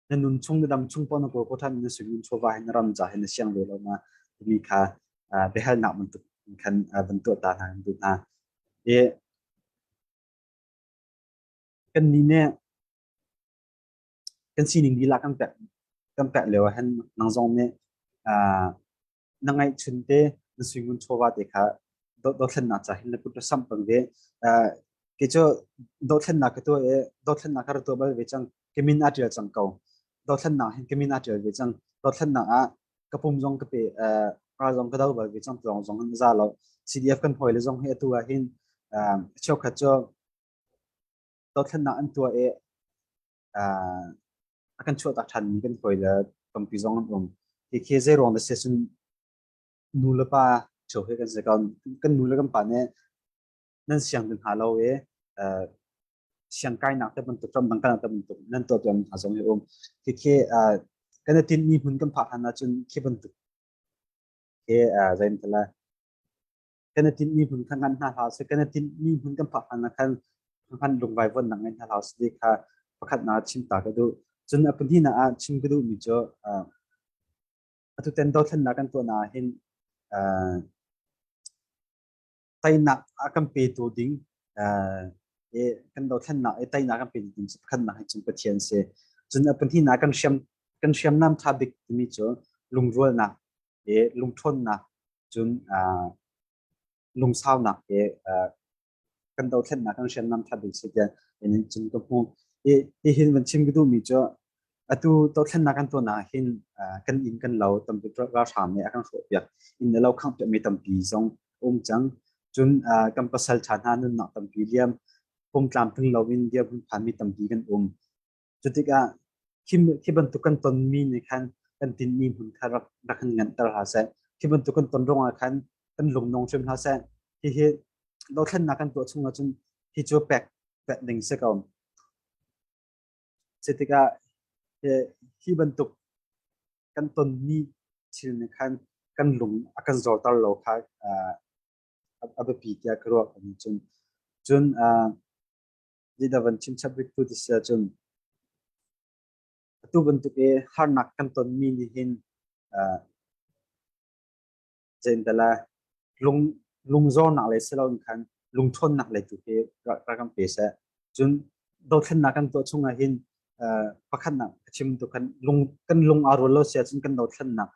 Speaker 3: na nun chung na dam chung paoh na kawl khawh ṭhan na sui chawva hin na ram ca hin na siang ve lo ma timi kha biahalnak bantuk khan van tuah ta hna kan duh hna. I kan nih nih kan sining lila kan pek kan pek lio ah hin nang zong nih na ngaihchun te na suingun chawva te kha dothlennak ca hin na kut samh peng ve. Kei cu dothlennak ka tuah i dothlennak ka ra tuah bal ve cang. Ka min aa ṭial cang ko. Dothlennak hin ka min aa ṭial ve cang. Dothlennak ah ka pum zong ka pe ral zong ka do bal ve cang zong zong hin za lo. CDF kan hawi le zong hi atu ah hin cheukhat cu dothlennak an tuah i a kan chuahtak ṭhanmi kan hawi le tampi zong an um. Hi khi zei ruang dah si cun nu le pa ṭheo hi kan si ko. Kan nu le kan pa nih nan siang ding hna lo i siang kainak te bantuk ramdang kalnak te bantuk nan tuah tuan hna zong hi um. Khi khi kan i tinhmi hmun kan phak hlan ahcun khi bantuk khi zei an ti lai kan i tinhmi hmun kha ngan hna hlah seh kan i tinhmi hmun kan phak hlan ah khan khan lungvai vuannak ngei hna hlah seh ti kha pakhatnak ah chim ta ka duh. Cun a pahnihnak ah chim ka duhmi cu atu ten dothlennak kan tuahnak ah hin teinak a kan petu ding i kan dothlennak i teinak kan petu ding cu pakhatnak hi cun Pathian si. Cun a pahnihnak kan hriam kan hriamnam ṭha bik timi cu lungrualnak i lungṭhawnnak cun lungsaunak he kan dothlennak kan hriamnam ṭha bik si tiah in cun ka hmuh. Hi hihin van chim ka duhmi cu atu dothlennak kan tuahnak hin kan inn kan lo tampi ralhrang nih a kan hrawhpiak. Inn le lo khangh-piakmi tampi zong um cang. Cun kan pasal ṭha hna nunnak tampi liam pumtlamtling loin dirhmun phanmi tampi kan um. Cutikah khi bantuk kan tonmi nih khan kan tinhmi hmun kha rak rak kan nganhter hlah seh. Khi bantuk kan ton ruangah khan kan lungnong hrim hlah seh. Hihi dothlennak kan tuah chung ahcun hi cu pek pek ding si ko. Cutikah hi bantuk kan tonmi thil nih khan kan lung a kan zorter lo kha a biapi tiah ka ruah. Cun cun zeidah van chim chap rih tu ti si ahcun atu bantuk i harnak kan tonmi nih hin zeintala lung lungzornak le si loin khan lungṭhawnnak le tu hi rak kan pe seh. Cun dothlennak kan tuah chungah hin pakhatnak ka chim tu khan lung kan lung aa rual lo si ahcun kan dothlennak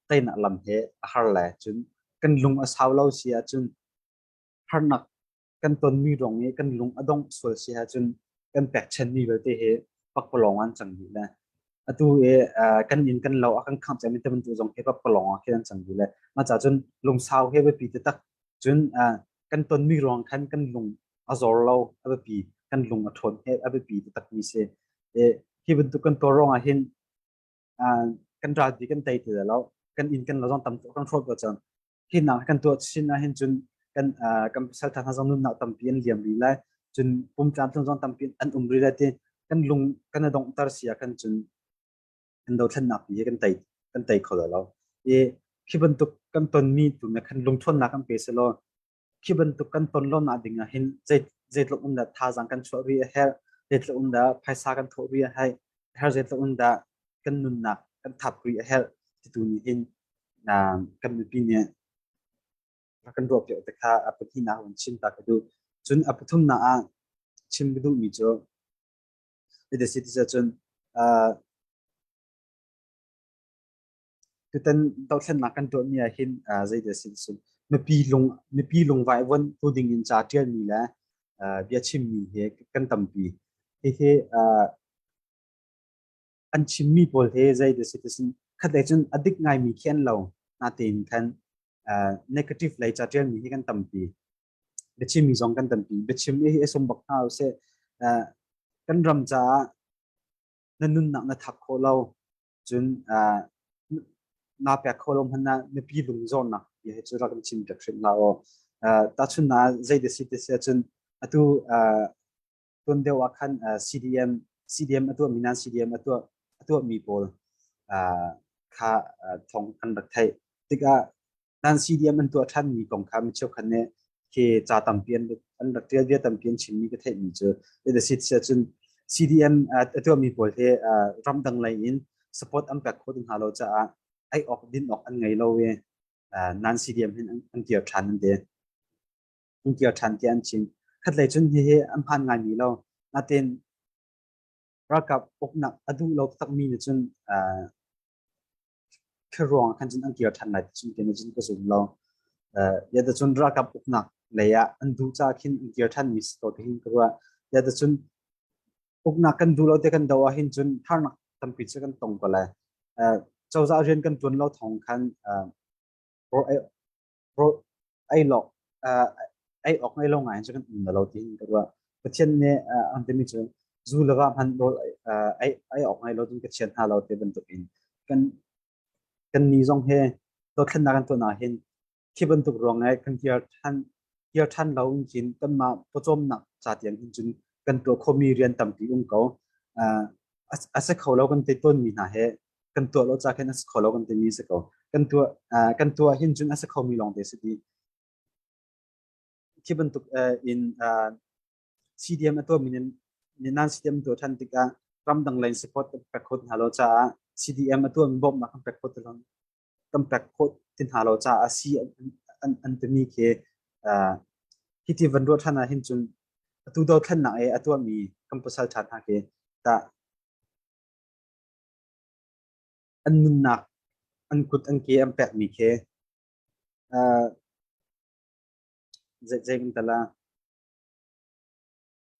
Speaker 3: teinak lam he a har le cun kan lung a sau lo si ahcun harnak kan tonmi ruang i kan lung a dongh sual si ahcun kan pekchanmi vialte hi pakpalawng an cang dih le atu i kan inn kan lo a kan khangh cemi te bantuk zong hi pakpalawng ah khin an cang dih le mah ca cun lungsau hi biapi taktak cun kan tonmi ruang khan kan lung a zor lo a biapi kan lung a ṭhawn he a biapi taktak mi si hi bantuk kan tuar ruang ah hin kan ralpi kan tei ti lo kan inn kan lo zong tam tuk kan hrawt ko cang hi nak kan tuah chin ah hin cun. Kan kan pasal hna zong nunnak tampi an liam rih lai. Cun pum tlamtling zong tampi an um rih lai ti kan lung kan i donghter si ah khan cun kan dothlennak pi hi kan tei kan tei kho lo. I khi bantuk kan tonmi tu nih khan lungthawnnak kan pe selaw khi bantuk kan ton lo nak ding ah hin zeitluk in dah thazaang kan chuah rih a herh, zeitluk in dah phaisa kan thawh rih a herh, herh zeitluk in dah kan nunnak kan thap rih a herh ti tu nih hin kan mipi nih kan ruah piak te kha a pahnihnak van chim ta ka duh. Cun a pathumnak ah chim ka duhmi cu iti si ti cun tutan dothlennak kan tuahmi ah hin zeidah si cun mipi lung mipi lungvai von tu ding in ca ṭialmi le bia chimmi hi kan tampi. Hihi an chimmi pawl hi zeidah si ti khatlei cun a dik ngaimi khi an lo. Natein khan negative lei ca ṭialmi hi kan tampi. Biachimmi zong kan tampi. Biachim hi a sum bak hna usih. Kan ram caah na nunnak na thap khawh lo cun naa pek kho lo hmanh ah mipi lung zawnnak bia hi cu rak in chim piak hrim hlah aw. Tahchun ah zei ti si ti si ahcun atu tuan deuh ah khan CDM CDM a tuahmi nan CDM a tuah a tuahmi pawl kha thawng kan rak theih tikah nan CDM an tuah ṭhanmi kong kha mi cheukhat nih khi ca tampi an an rak ṭial bia tampi an chimmi ka theihmi cu the si cun CDM a tuahmi pawl hi ramdang lei in support an pek khawh hna lo caah ei awk din awk an ngei lo i nan CDM hin an kir ṭhan an ti an kir ṭhan tiah an chim khatlei cun hihi an phan ngaimi lo natin ralkap uknak a duh lo takmi nih cun Khi ruang ah khan cun an kir ṭhan lai ti cun kei nih cun ka zum lo. Uh, cun ralkap uknak lei ah an duh caah khin an kir ṭhanmi si ko ti hin ka ruah. cun uknak kan duh lo te kan do ah hin cun harnak tampi cu kan tong ko lai. Uh, cozah rian kan ṭuan lo thawng khan uh, ei lo ei awk ngei lo ngai cu kan um lo ti hin ka ruah. Pathian nih an timi cu zu le va hmanh rawl ei ei awk ngei lo cun ka chian hna lo ti bantuk in kan kan ni zong he dothlennak kan tuah hin khi bantuk ruang ai kan kir than kir than lo in khin kanmah pawcawmnak ca tiang hin cun kan tuah khomi rian tampi um ko. A si kho lo kan ti tawnmi hna he kan tuah lo ca khin a si kho lo kan timi si ko. Kan tuah kan tuah hin cun a si khomi lawng te si ti. Khi bantuk in CDM a tuahmi nih nan CDM tuah than tikah ramdang lei support kan pek khawt hna lo caah CDM a tuahmi bawmhnak kan pek khawt ti lo kan pek khawt ti hna lo caah si an an timi khi hi ti van ruah than ah hin cun atu dothlennak i a tuahmi kan pasal ṭha hna khi tah an nunnak an kut an ke an pekmi khi zei zei kan tala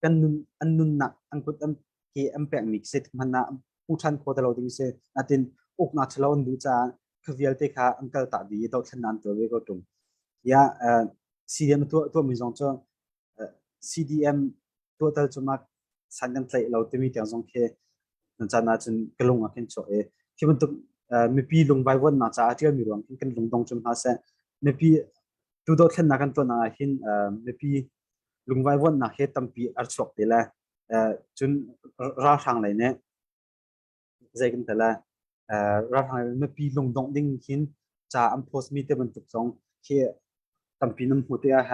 Speaker 3: kan nun an nunnak an kut an ke an pekmi khi zeitik hmanh ah hmu ṭhan kho ti lo ding si natin uknak ṭhalo an duh caah kha vialte kha an kal tak dih i dothlennak an tuah ve ko ṭung tiah CDM tuah tuahmi zong cu CDM tuahtal cu mak san kan tlaih lo timi tiang zong khi nan caan ahcun ka lung ah khin chuak i khi bantuk mipi lungvai vuannak caah ṭialmi ruang khin kan lungdong cum hna seh mipi tu dothlennak kan tuahnak ah hin mipi lungvai vuannak hi tampi ar chuak te le cun ralhrang lei nih zei kan ti lai ralhrang mipi lungdongh ding khin ca an post mi te bantuk zong khi tampi nan hmu te ah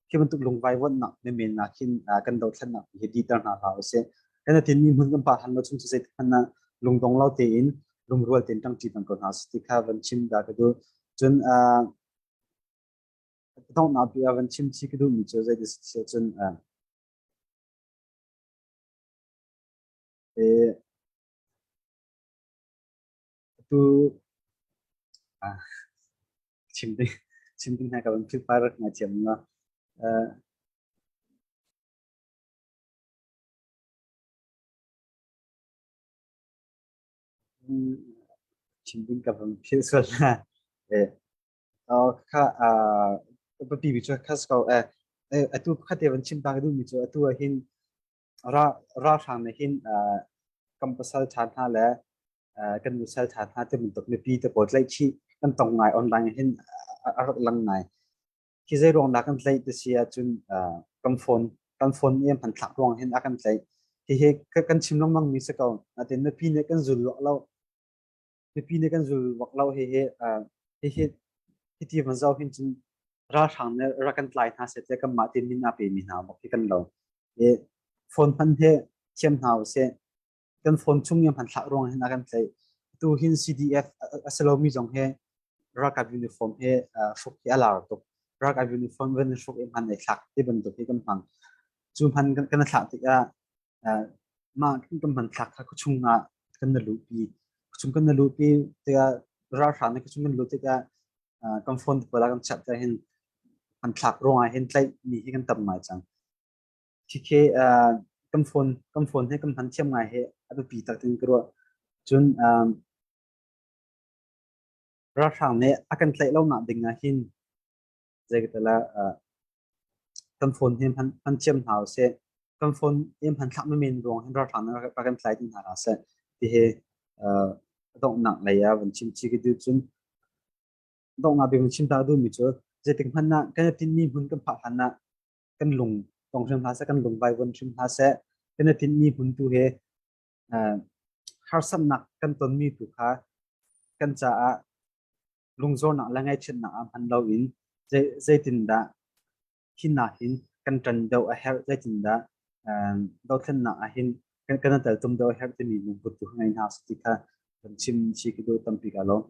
Speaker 3: khi bantuk lungvai vuannak menmen nak khin kan dothlennak hi diter hna hlah usih kan atin mi hmun kan pa han lo chung cu zeitik hmanh ah lungdong lo tein lungrual tein ṭangṭi peng ko hna ti kha van chim da ka duh cun donghnak bia van chim chi ka duh mi cu zei ti cun Atu chim ding chim ding hna ka van philh rak ngaithiam na. Chim ding ka van philh sual na. Kha biapi bik cu kha si ko. Atu pakhat te van chim ta ka duhmi cu atu ah hin ralhrang nih hin kan pasal ṭha hna le kan nusal ṭha hna ti bantuk mipi te pawl tlaihchih kan tong ngai online hin a rak lang ngai. Hi zei ruang dah kan tlaih ti si ahcun kan phone kan phone i hman thlak ruang hin a kan tlaih. Hihi kan chim lengmang mi si ko. Natin mipi nih kan zul lo. Mipi nih kan zul bak lo hihi hihi hiti van zoh hin cun ralhrang nih rak kan tlai hna seh tiah kanmah te min aa pemi hna bak hi kan lo. I phone hman hi thiam hna usih. Kan phone chung i hman thlak ruang hin a kan tlaih. Tu hin CDF a si lomi zong hi ralkap uniform hi hruk hi a lar tuk. Ralkap uniform van hruk i hman ai thlak ti bantuk hi kan hmang. Cu hman kan thlak tikah mah kan hman thlak kha khuachung ah kan na luhpi. Khuachung kan na luhpi tikah ralhrang nih khuachung kan luh tikah kan phone pawl ah kan chiah tikah hin hman thlak ruangah hin tlaih mi hi kan tam ngai cang. Khikhe kan phone hi kan hman thiam ngai hi a biapi tak tin ka ruah. Cun ralhrang nih a kan tlaih lonak ding ah hin zeikatala kan phone hi hman thiam hna usih. Kan phone i hman thlak men ruang hin ralhrang nih rak kan tlai ding hna hlah seh ti hi donghnak lei ah van chim chih ka duh. Cun donghnak bik van chim ta duhmi cu zeitik hmanh ah kan i tinhmi hmun kan phak hlan ah kan lung tong hrim hlah seh, kan lung vaivuan hrim hlah seh. Kan i tinhmi hmun tu hi harsatnak kan tonmi tu kha kan caah lungzawrnak le ngaihchiatnak ah hman loin zeitindah hi nakin kan ṭan deuh a herh, zeitindah dothlennak ah hin kan i teltum deuh a herh timi lungput tu ngei hna usih ti kha kan chim chih ka duh tampi ka lawm.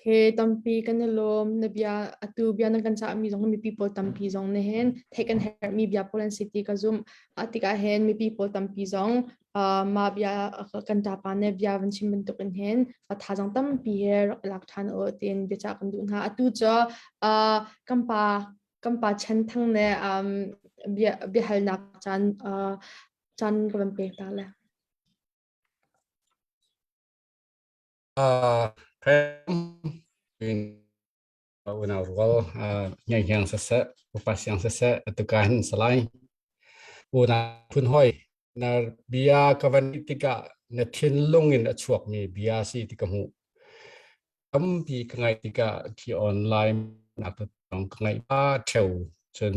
Speaker 4: He tampi kan i lawm. Na bia atu bia nan kan cahmi zong mipi pawl tampi zong nih hin theih kan herhmi bia pawl an si ti ka zumh. A tikah hin mipi pawl tampi zong mah bia kan ṭapa nih bia van chim bantuk in hin thazaang tampi he rak i lak ṭhan u tiin biacah kan duh hna. Atu cu kan pa kan pa Chen Thang nih bia biahalnak caan caan ka van pek ta le.
Speaker 2: Unau rual ngianghiang siseh, upa siang siseh, atuka hin salai. Unau phun hoi, na bia ka van tikah na thinlung in a chuakmi bia si ti ka hmuh. Tampi ka ngaih tikah khi online nak tong ka ngaih pa theu cun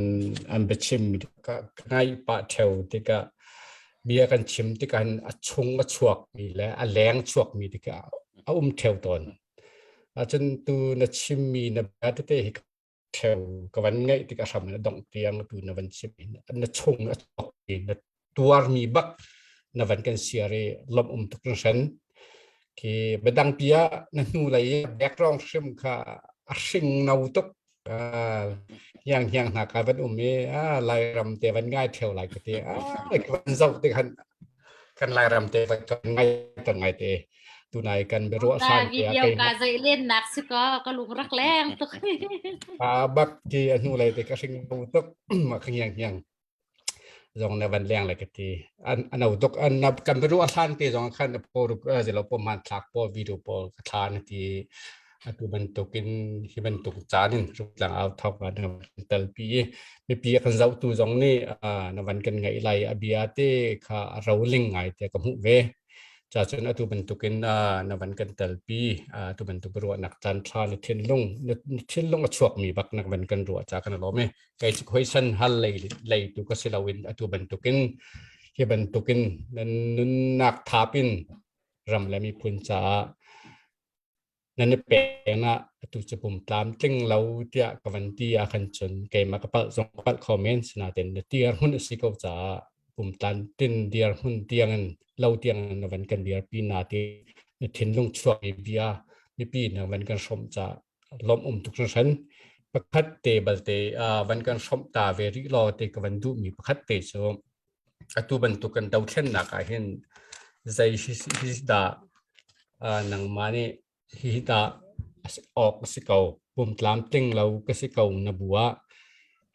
Speaker 2: an biachim ka ngaih pa theu tikah bia kan chim tikah hin a chung a chuakmi le a leng chuakmi tikah a um theu tawn. Ahcun tu na chimmi na bia tete hi theu ka van ngaih tikah hram na dongh tiang tu na van chim na chung a chuakmi na tuarmi bak na van kan siar i lawmh um tuk hringhran. Khi biadang pi ah na hnu lei i background hrim kha a hring no tuk hiang hiang hna ka van um i Lairam te van ngai theo lai ka ti ka van zoh tik han kan Lairam te van kan ngai tak ngai te tunai kan biaruah hlan te
Speaker 5: video ka zei len nak si ko ka lung rak leng tuk
Speaker 2: a bak ti a hnu lei te ka hring no tuk ma hiang hiang zong na van leng le ka ti an ano tuk an na kan biaruah hlan te zong khan po ruk zelo po man thlak po video pawl ka thla na ti atu bantukin hi bantuk caan in rutlang au thok ah na telpi i mipi a kan zohtu zong nih na van kan ngaih lai a bia te kha a roling ngai te ka hmuh ve cha cun atu bantukin na van kan telpi atu bantuk ruahnak caan tha na thinlung na thinlung a chuakmi bak na van kan ruah cha kan lawm e kei cu khoisan hal lei lei tu ka si loin atu bantukin hi bantukin nan nunnak thapin ram le miphun caah nan i peng ah atu cu pum tlamtling lo tiah ka van ti ah khan cun keimah ka palh zong ka palh kho men sinain na tiar hmun a si ko caah pum tlamtlin diar hmun tiang in lo tiang in na van kan dirpi na ti na thinlung chuak mi bia mipi na van kan hrawmh caah lawmh um tuk hringhran pakhat te balte van kan hrawmh ta ve rih law te ka van duh mi pakhat te cu atu bantuk kan dothlennak ah hin zei hi dah nangmah nih hihi dah awk a si ko pum tlamtling lo ka si ko na bu ah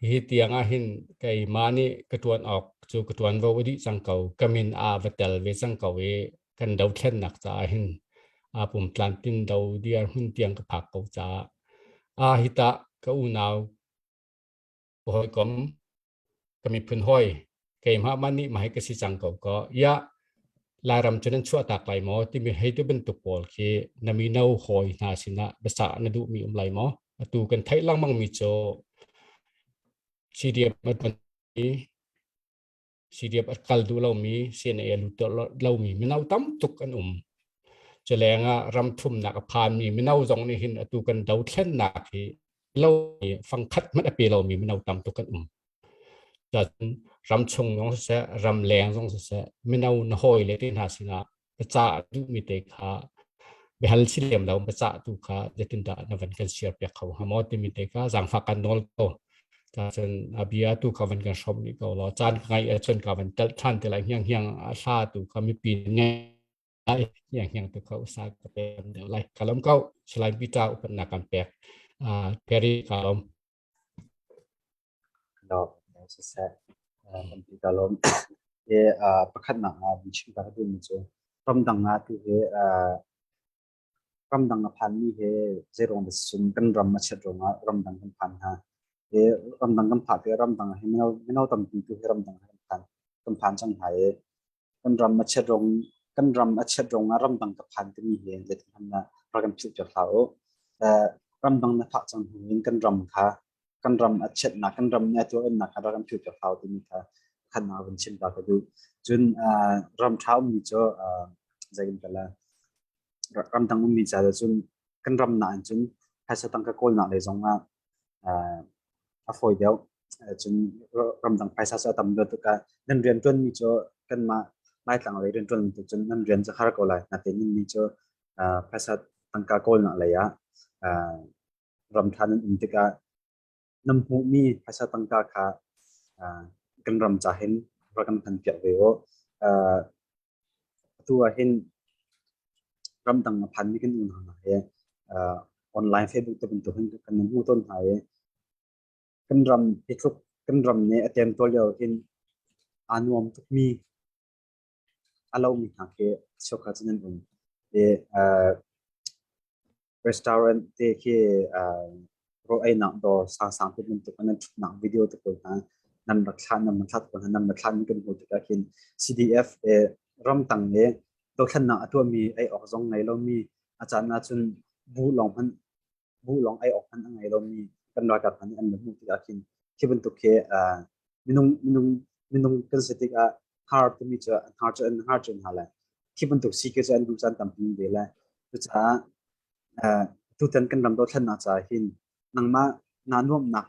Speaker 2: hihi tiang ah hin keimah nih ka ṭuan awk cu ka ṭuanvo a dih cang ko ka min aa va tel ve cang ko i kan dothlennak caah hin aa pum tlamtlin do diar hmun tiang ka phak ko caah a hi tah ka unau ka hawikom ka miphun hawi keimah mah nih mah hi ka si cang ko ko ya Lairam cu nan chuah tak lai maw timi hei tu bantuk pawl khi na mino hawi hna sinah biasa na duhmi um lai maw? Atu kan theih lengmang mi cu CDF a tuan i CDF a kal duh lomi CNA a lut lomi mino tam tuk an um. Cu lengah ram thumnak a phanmi mino zong nih hin atu kan dothlennak hi lo fangkhat hmanh a pe lomi mino tam tuk an um. Cun ramchung zong siseh, ramleng zong siseh, mino na hawi le te hna sinah biacah duhmi te kha biahal si lem lo biacah tu kha zeitindah na van kan share piak kho hnga maw timi te kha zaangfah kan nawl ko. Cun a bia tu kha van kan hrawm rih ko law caan ka ngeih ahcun ka van telh ṭhan te lai hiang hiang a hla tu kha mipi ngai hiang hiang tu kha usa ka pek deuh lai. Ka lawm ko. Salai Peter upatnak kan pek. Perry ka lawm.
Speaker 3: Lawm siseh tampi ka lawm. Hi pakhatnak ah vun chim ta ka duhmi cu ramdang ah tu hi ramdang a phanmi hi zeiruang dah si cun kan ram a chiat ruangah ramdang kan phan hna. Hi ramdang kan phah tikah ramdang ah hi mino mino tampi tu hi ramdang ah kan phan kan phan cang hna i kan ram a chiat ruang kan ram a chiat ruangah ramdang ka phan timi hi zeitin hmanh ah rak kan philh piak hlah u. Ramdang na phak cang hnu in kan ram kha kan ram a chiatnak kan ram nih a tuarinnak kha rak kan philh piak hlah u timi kha khan ah vun chim ta ka duh. Cun ram ṭha ummi cu zeitin ka la ramdang ummi ca cun kan ram nain cun phaisa tangka kawlnak lei zong ah a fawi deuh. Cun ramdang phaisa cu a tam deuh tikah nan rian ṭuanmi cu kanmah Laitlang lei rian ṭuan bantuk cun nan rian cu har ko lai. Natein nannih cu phaisa tangka kawlnak lei ah ram ṭha nan um tikah nan hmuhmi phaisa tangka kha kan ram ca hin rak kan hmanpiak ve u. Atu ah hin ramdang a phanmi kan unau hna he online Facebook te bantuk hin kan hmu tawn hna i kan ram hi tluk kan ram nih a temtuar lio hin aa nuam tukmi a lomi hna khi cheukhat cu nan um. I restaurant te khi rawl einak dawr sangsang te bantuk nan ṭhutnak video te pawl hna nan rak thlah nan rak thlah pawl hna nan rak thlah mi kan hmuh tikah khin CDF ramtang le dothlennak a tuahmi ei awk zong ngei lomi a caan ahcun bu lawng hmanh bu lawng ei awk hmanh a ngei lomi kan ralkap hna nih an hmuh tikah khin khi bantuk khi minung minung minung kan si tikah har timi cu har cu an har cu hna le khi bantuk si khi cu an duh caan tampi ve le cucaah tutan kan ram dothlennak caah hin nangmah naa nuamhnak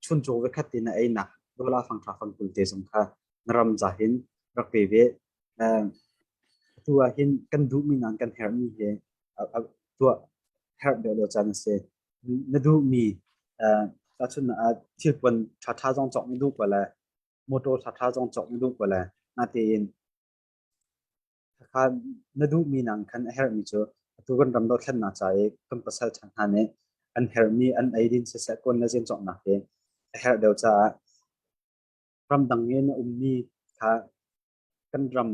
Speaker 3: chuncaw vekhat te na einak dollar fang tha fang 20 te zong kha na ram ca hin rak pe ve. Atu ah hin kan duhmi nan kan herhmi he tuah herh deuh lo caan a si. Na duhmi tahchunhnak ah thilpuan ṭhaṭha zong cawk na duh ko le motor ṭhaṭha zong cawk na duh ko le natein Khakha na duhmi nang khan a herhmi cu atu kan ram dothlennak ca i kan pasal ṭha hna nih an herhmi an eidin siseh kawn le zencawknak hi a herh deuh caah ramdang i na ummi kha kan ram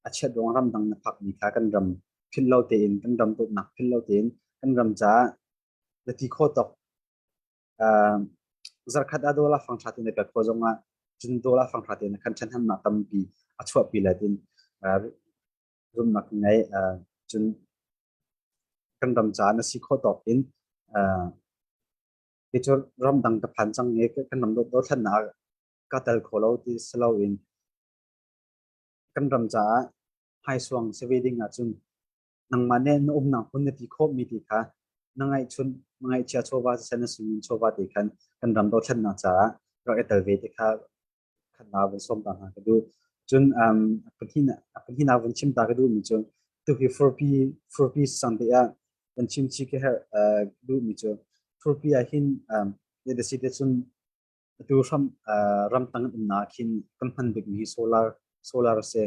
Speaker 3: a chiat ruang ramdang na phakmi kha kan ram philh lo tein kan ram dawtnak philh lo tein kan ram caah na ti khawh tawk zarkhat ah dollar fang ṭha tein na pek khawh zongah cun dollar fang ṭha tein khan ṭhahnemnak tampi a chuahpi lai tin zumhnak ngei cun kan ram caah na si khawh tawk in kei cu ramdang ka phan cang i kan ram dothlennak ka tel kho lo ti si loin kan ram caah hmaisuang si ve ding ahcun nangmah nih na umnak hmun na ti khawhmi ti kha na ngaihchun na ngaihchia chawva siseh na sungin chawva ti khan kan ram dothlennak caah rak i tel ve ti kha khatna vun sawm ta hna ka duh. Cun um, pahnihnak vun chim ta ka duhmi cu tuhi furpi furpi sang te ah van chim chi ka herh uh, duhmi cu furpi ah hin um, da si te cun atu ram uh, ramtang umnak khin kan hman bikmi hi solar solar se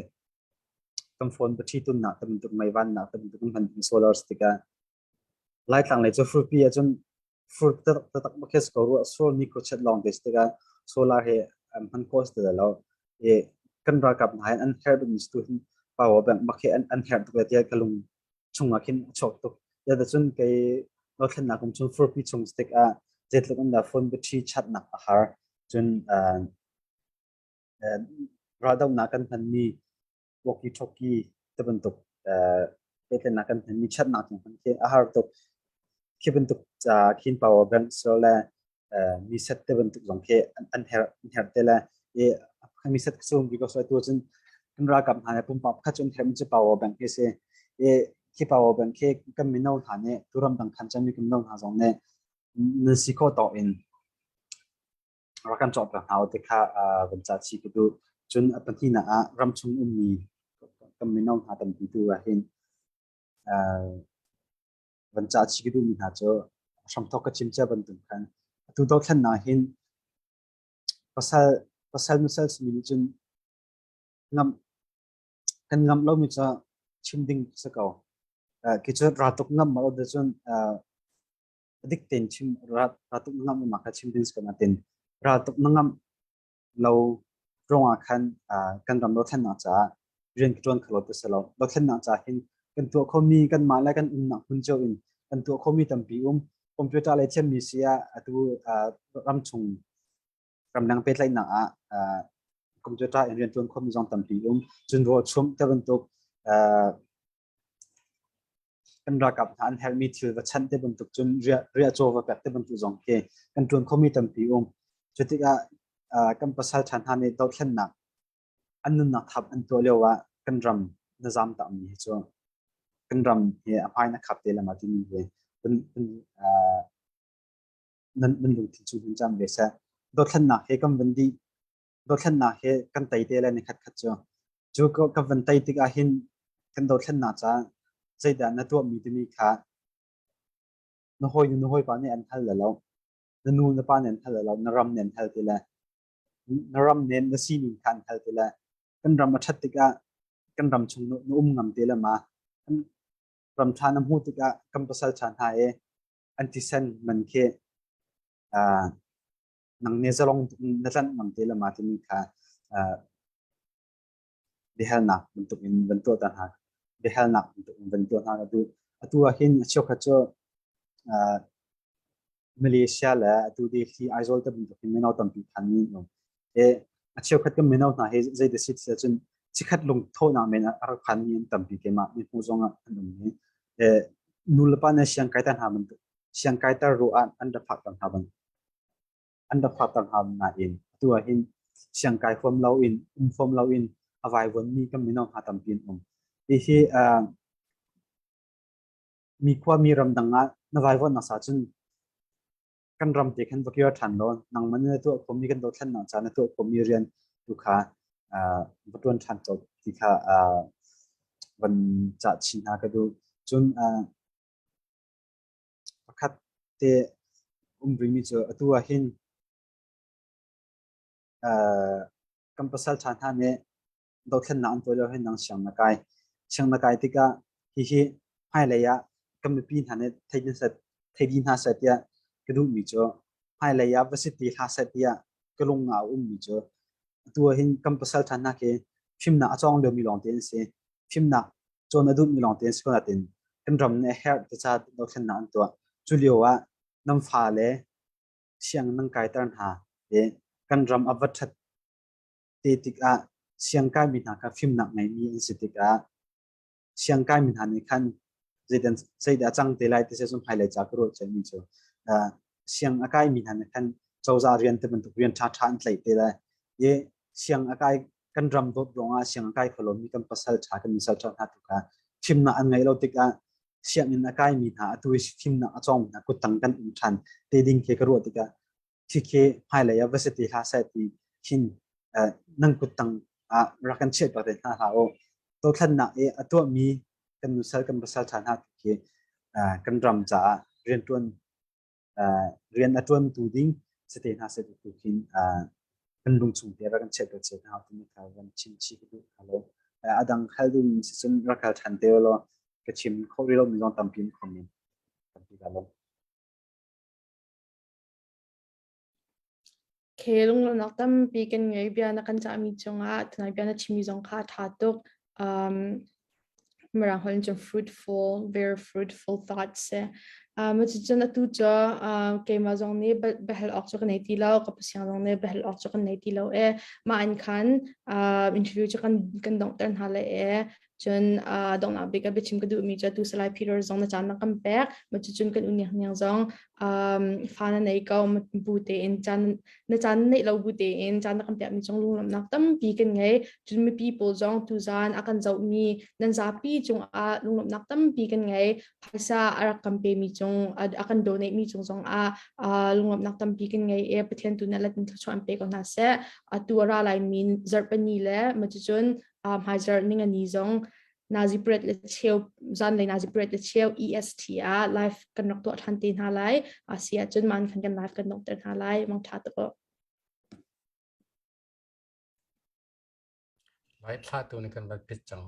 Speaker 3: kan phone battery tunnak tam tuk mei vannak tam tuk kan hman bikmi solar si tikah Laitlang lei cu furpi ahcun fur taktak bak khi si ko rua sol ni ko chet lawng te si tikah solar he an hman khawh si ti lo i kan ralkap hna hin an herh bikmi si tu hin power bank bak hi an an herh tuk le tiah ka lung chungah khin a chuak tuk. Cun kei dothlennak kum chung furpi chung si tikah zeitluk in dah phone battery chatnak a har. Cun raldohnak kan hmanmi walkie-talkie ti bantuk pehtlaihnak kan hmanmi chatnak chung hmanh khi a har tuk. Khi bantuk khin power bank so le mi set te bantuk zong khi an herh an herh te le i mi set sum because atu cun kan ralkap hna le pumpak pakhat cu an herh mi cu power bank hi si i khi power bank khi kan mino hna nih turam dang khan chan mi kan mino hna zong nih nan si khawh tawk in rak kan cawk hna ti kha van ca chi ka duh. Cun a pahnihnak ah ramchung ummi kan mino hna tampi tu ah hin van ca chi ka duhmi hna cu hramthok ka chim cia bantuk khan atu dothlennak hin pasal pasal nusal simi nih cun ngam kan ngamh lomi cu chim ding si ko. Khi cu raltuk ngamh ma cun dik tein chim raltuk na ngamh ma kha chim ding si ko nain raltuk na ngamh lo ruangah khan kan ram dothlennak caah rian ka ṭuan kho lo ti si lo. Dothlennak caah hin kan tuah khomi kanmah le kan umnak hmun cio in kan tuah khomi tampi um. Computer lei thiammi si ah atu ramchung ramdang pehtlaihnak ah computer in rian ṭuan khomi zong tampi um. Cun rawl chumh te bantuk kan ralkap hna an herhmi thil va chanh te bantuk cun riahcaw va pek te bantuk zong khi kan ṭuan khomi tampi um. Cu tikah kan pasal ṭha hna nih dothlennak an nunnak thap an tuah lio ah kan ram na zam takmi hi cu kan ram hi a hmai na khap te lama timi hi nan nan lungthin cu hun cam ve seh. Dothlennak he kan van dih dothlennak he kan tei te le ni khat khat cu cu ka van tei tik ah hin kan dothlennak caah zeidah na tuahmi timi kha na hawi na hawipa nih an hal lo na nu na pa nih an hal lo na ram nih an hal ti le na ram nih na sining kha an hal ti le kan ram a ṭhat tikah kan ram chung na um ngam te le ma kan ram ṭha na hmuh tikah kan pasal ṭha hna i an thisen man khi nang nih zalong na tlanh ngam te le ma timi kha biahalnak bantuk in van tuah ta hna biahalnak bantuk in van tuah hna ka duh. Atu ah hin cheukhat cu Malaysia le atu Delhi Aizawl te bantuk hin mino tampi phan mi an um. E a cheukhat kan mino hna hi zei da si cun chikhat lung thawhnak men a rak phan mi an tampi keimah mi hmu zong ah an um i e nu le pa nih siang kaiter hna bantuk siang kaiter ru ah an rak phak hna ban an rak phak hna nain atu ah hin siang kai huam lo in um huam lo in a vaivuan mi kan mino hna tampi an um. Hihi mi khua mi ramdang ah na vaivuanhnak sa cun kan ram te khan va kir ṭhan law nangmah na tuah khomi kan dothlennak ca na tuah khomi rian tu kha va ṭuan ṭhan colh ti kha van cah chin hna ka duh. Cun pakhat te um rihmi cu atu ah hin kan pasal ṭha hna nih dothlennak an tuah lio hin nang siang na kai. Siang na kai tikah hihi hmailei ah kan mipi hna nih thei hna seh thei dih hna seh tiah ka duhmi cu hmailei ah va si ti hlah seh tiah ka lung ah a ummi cu atu ah hin kan pasal ṭha hna khi fimnak a cawng liomi lawngte an si. Fimnak cawn a duhmi lawngte an si ko nain kan ram nih a herh ti caah dothlennak an tuah. Cu lio ah nan fale siang nan kaiter hna i kan ram a va ṭhat te tikah siangkaimi hna kha fimnak ngeimi an si tikah siangkaimi hna nih khan zeidan zeidah a cang te lai ti cu hmailei ca ka ruah ceihmi cu siang a kaimi hna nih khan cozah rian te bantuk rian ṭhaṭha an tlaih te lai i siang a kai kan ram dawt ruangah siang a kai kho lomi kan pasal ṭha kan misal ṭha hna tu kha fimnak an ngeih lo tikah sianginn a kaimi hna atu i fimnak a cawngmi hna kuttang kan um ṭhan te ding khi ka ruah tikah khi hmailei ah va si ti hlah seh ti khin nan kuttang ah rak kan chiah piak te hna hlah u. Dothlennak i a tuahmi kan nusal kan pasal ṭha hna khi kan ram caah rianṭuan rian a ṭuantu ding si te hna seh tu khin kan lungchung te rak kan chiah piak hna timi kha van chim chih ka duh hna lo. A dang hal duhmi si cun rak hal ṭhan te law ka chim khawh rih lomi zong tampi in khom in tampi ka lawm.
Speaker 4: Okay, lunglawmhnak tampi kan ngei. Bia na kan cahmi cungah tunai bia na chimmi zong kha a ṭha tuk. Um, Mirang holh in cun fruitful, very fruitful thoughts si. Um, cucun atu cu uh, keimah zong nih biahal awk cu ka nei ti lo, ka pasiang zong nih biahal awk cu kan nei ti lo e. Mah in khan uh, interview cu kan kan donghter hna lai e. Cun uh, donghnak bik a biachim ka duhmi cu tu Salai Peter zong na caan na kan pek. Ma cucun kan uniang niang zong um, fa na nei ko bu tein caan na caan neih lo bu tein caan na kan pekmi cung lunglawmhnak tampi kan ngei. Cun mipi pawl zong tuzaan a kan zohmi nan zapi cungah lunglawmhnak tampi kan ngei. Phaisa a rak kan pemi cung a kan donate mi cung zong ah lunglawmhnak tampi kan ngei i Pathian tu nih latin thluachuah an pe ko hna seh. Atu a ra laimi zarhpini le ma cucun hmaizarh ningani zong nazi pret le cheu zanlei nazi pret le cheu EST ah live kan rak tuah ṭhan te hna lai. Asi ahcun man khan kan live kan nokter hna lai. Mang ṭha tuk aw.
Speaker 2: Lai thla tu ni kan van pit cang.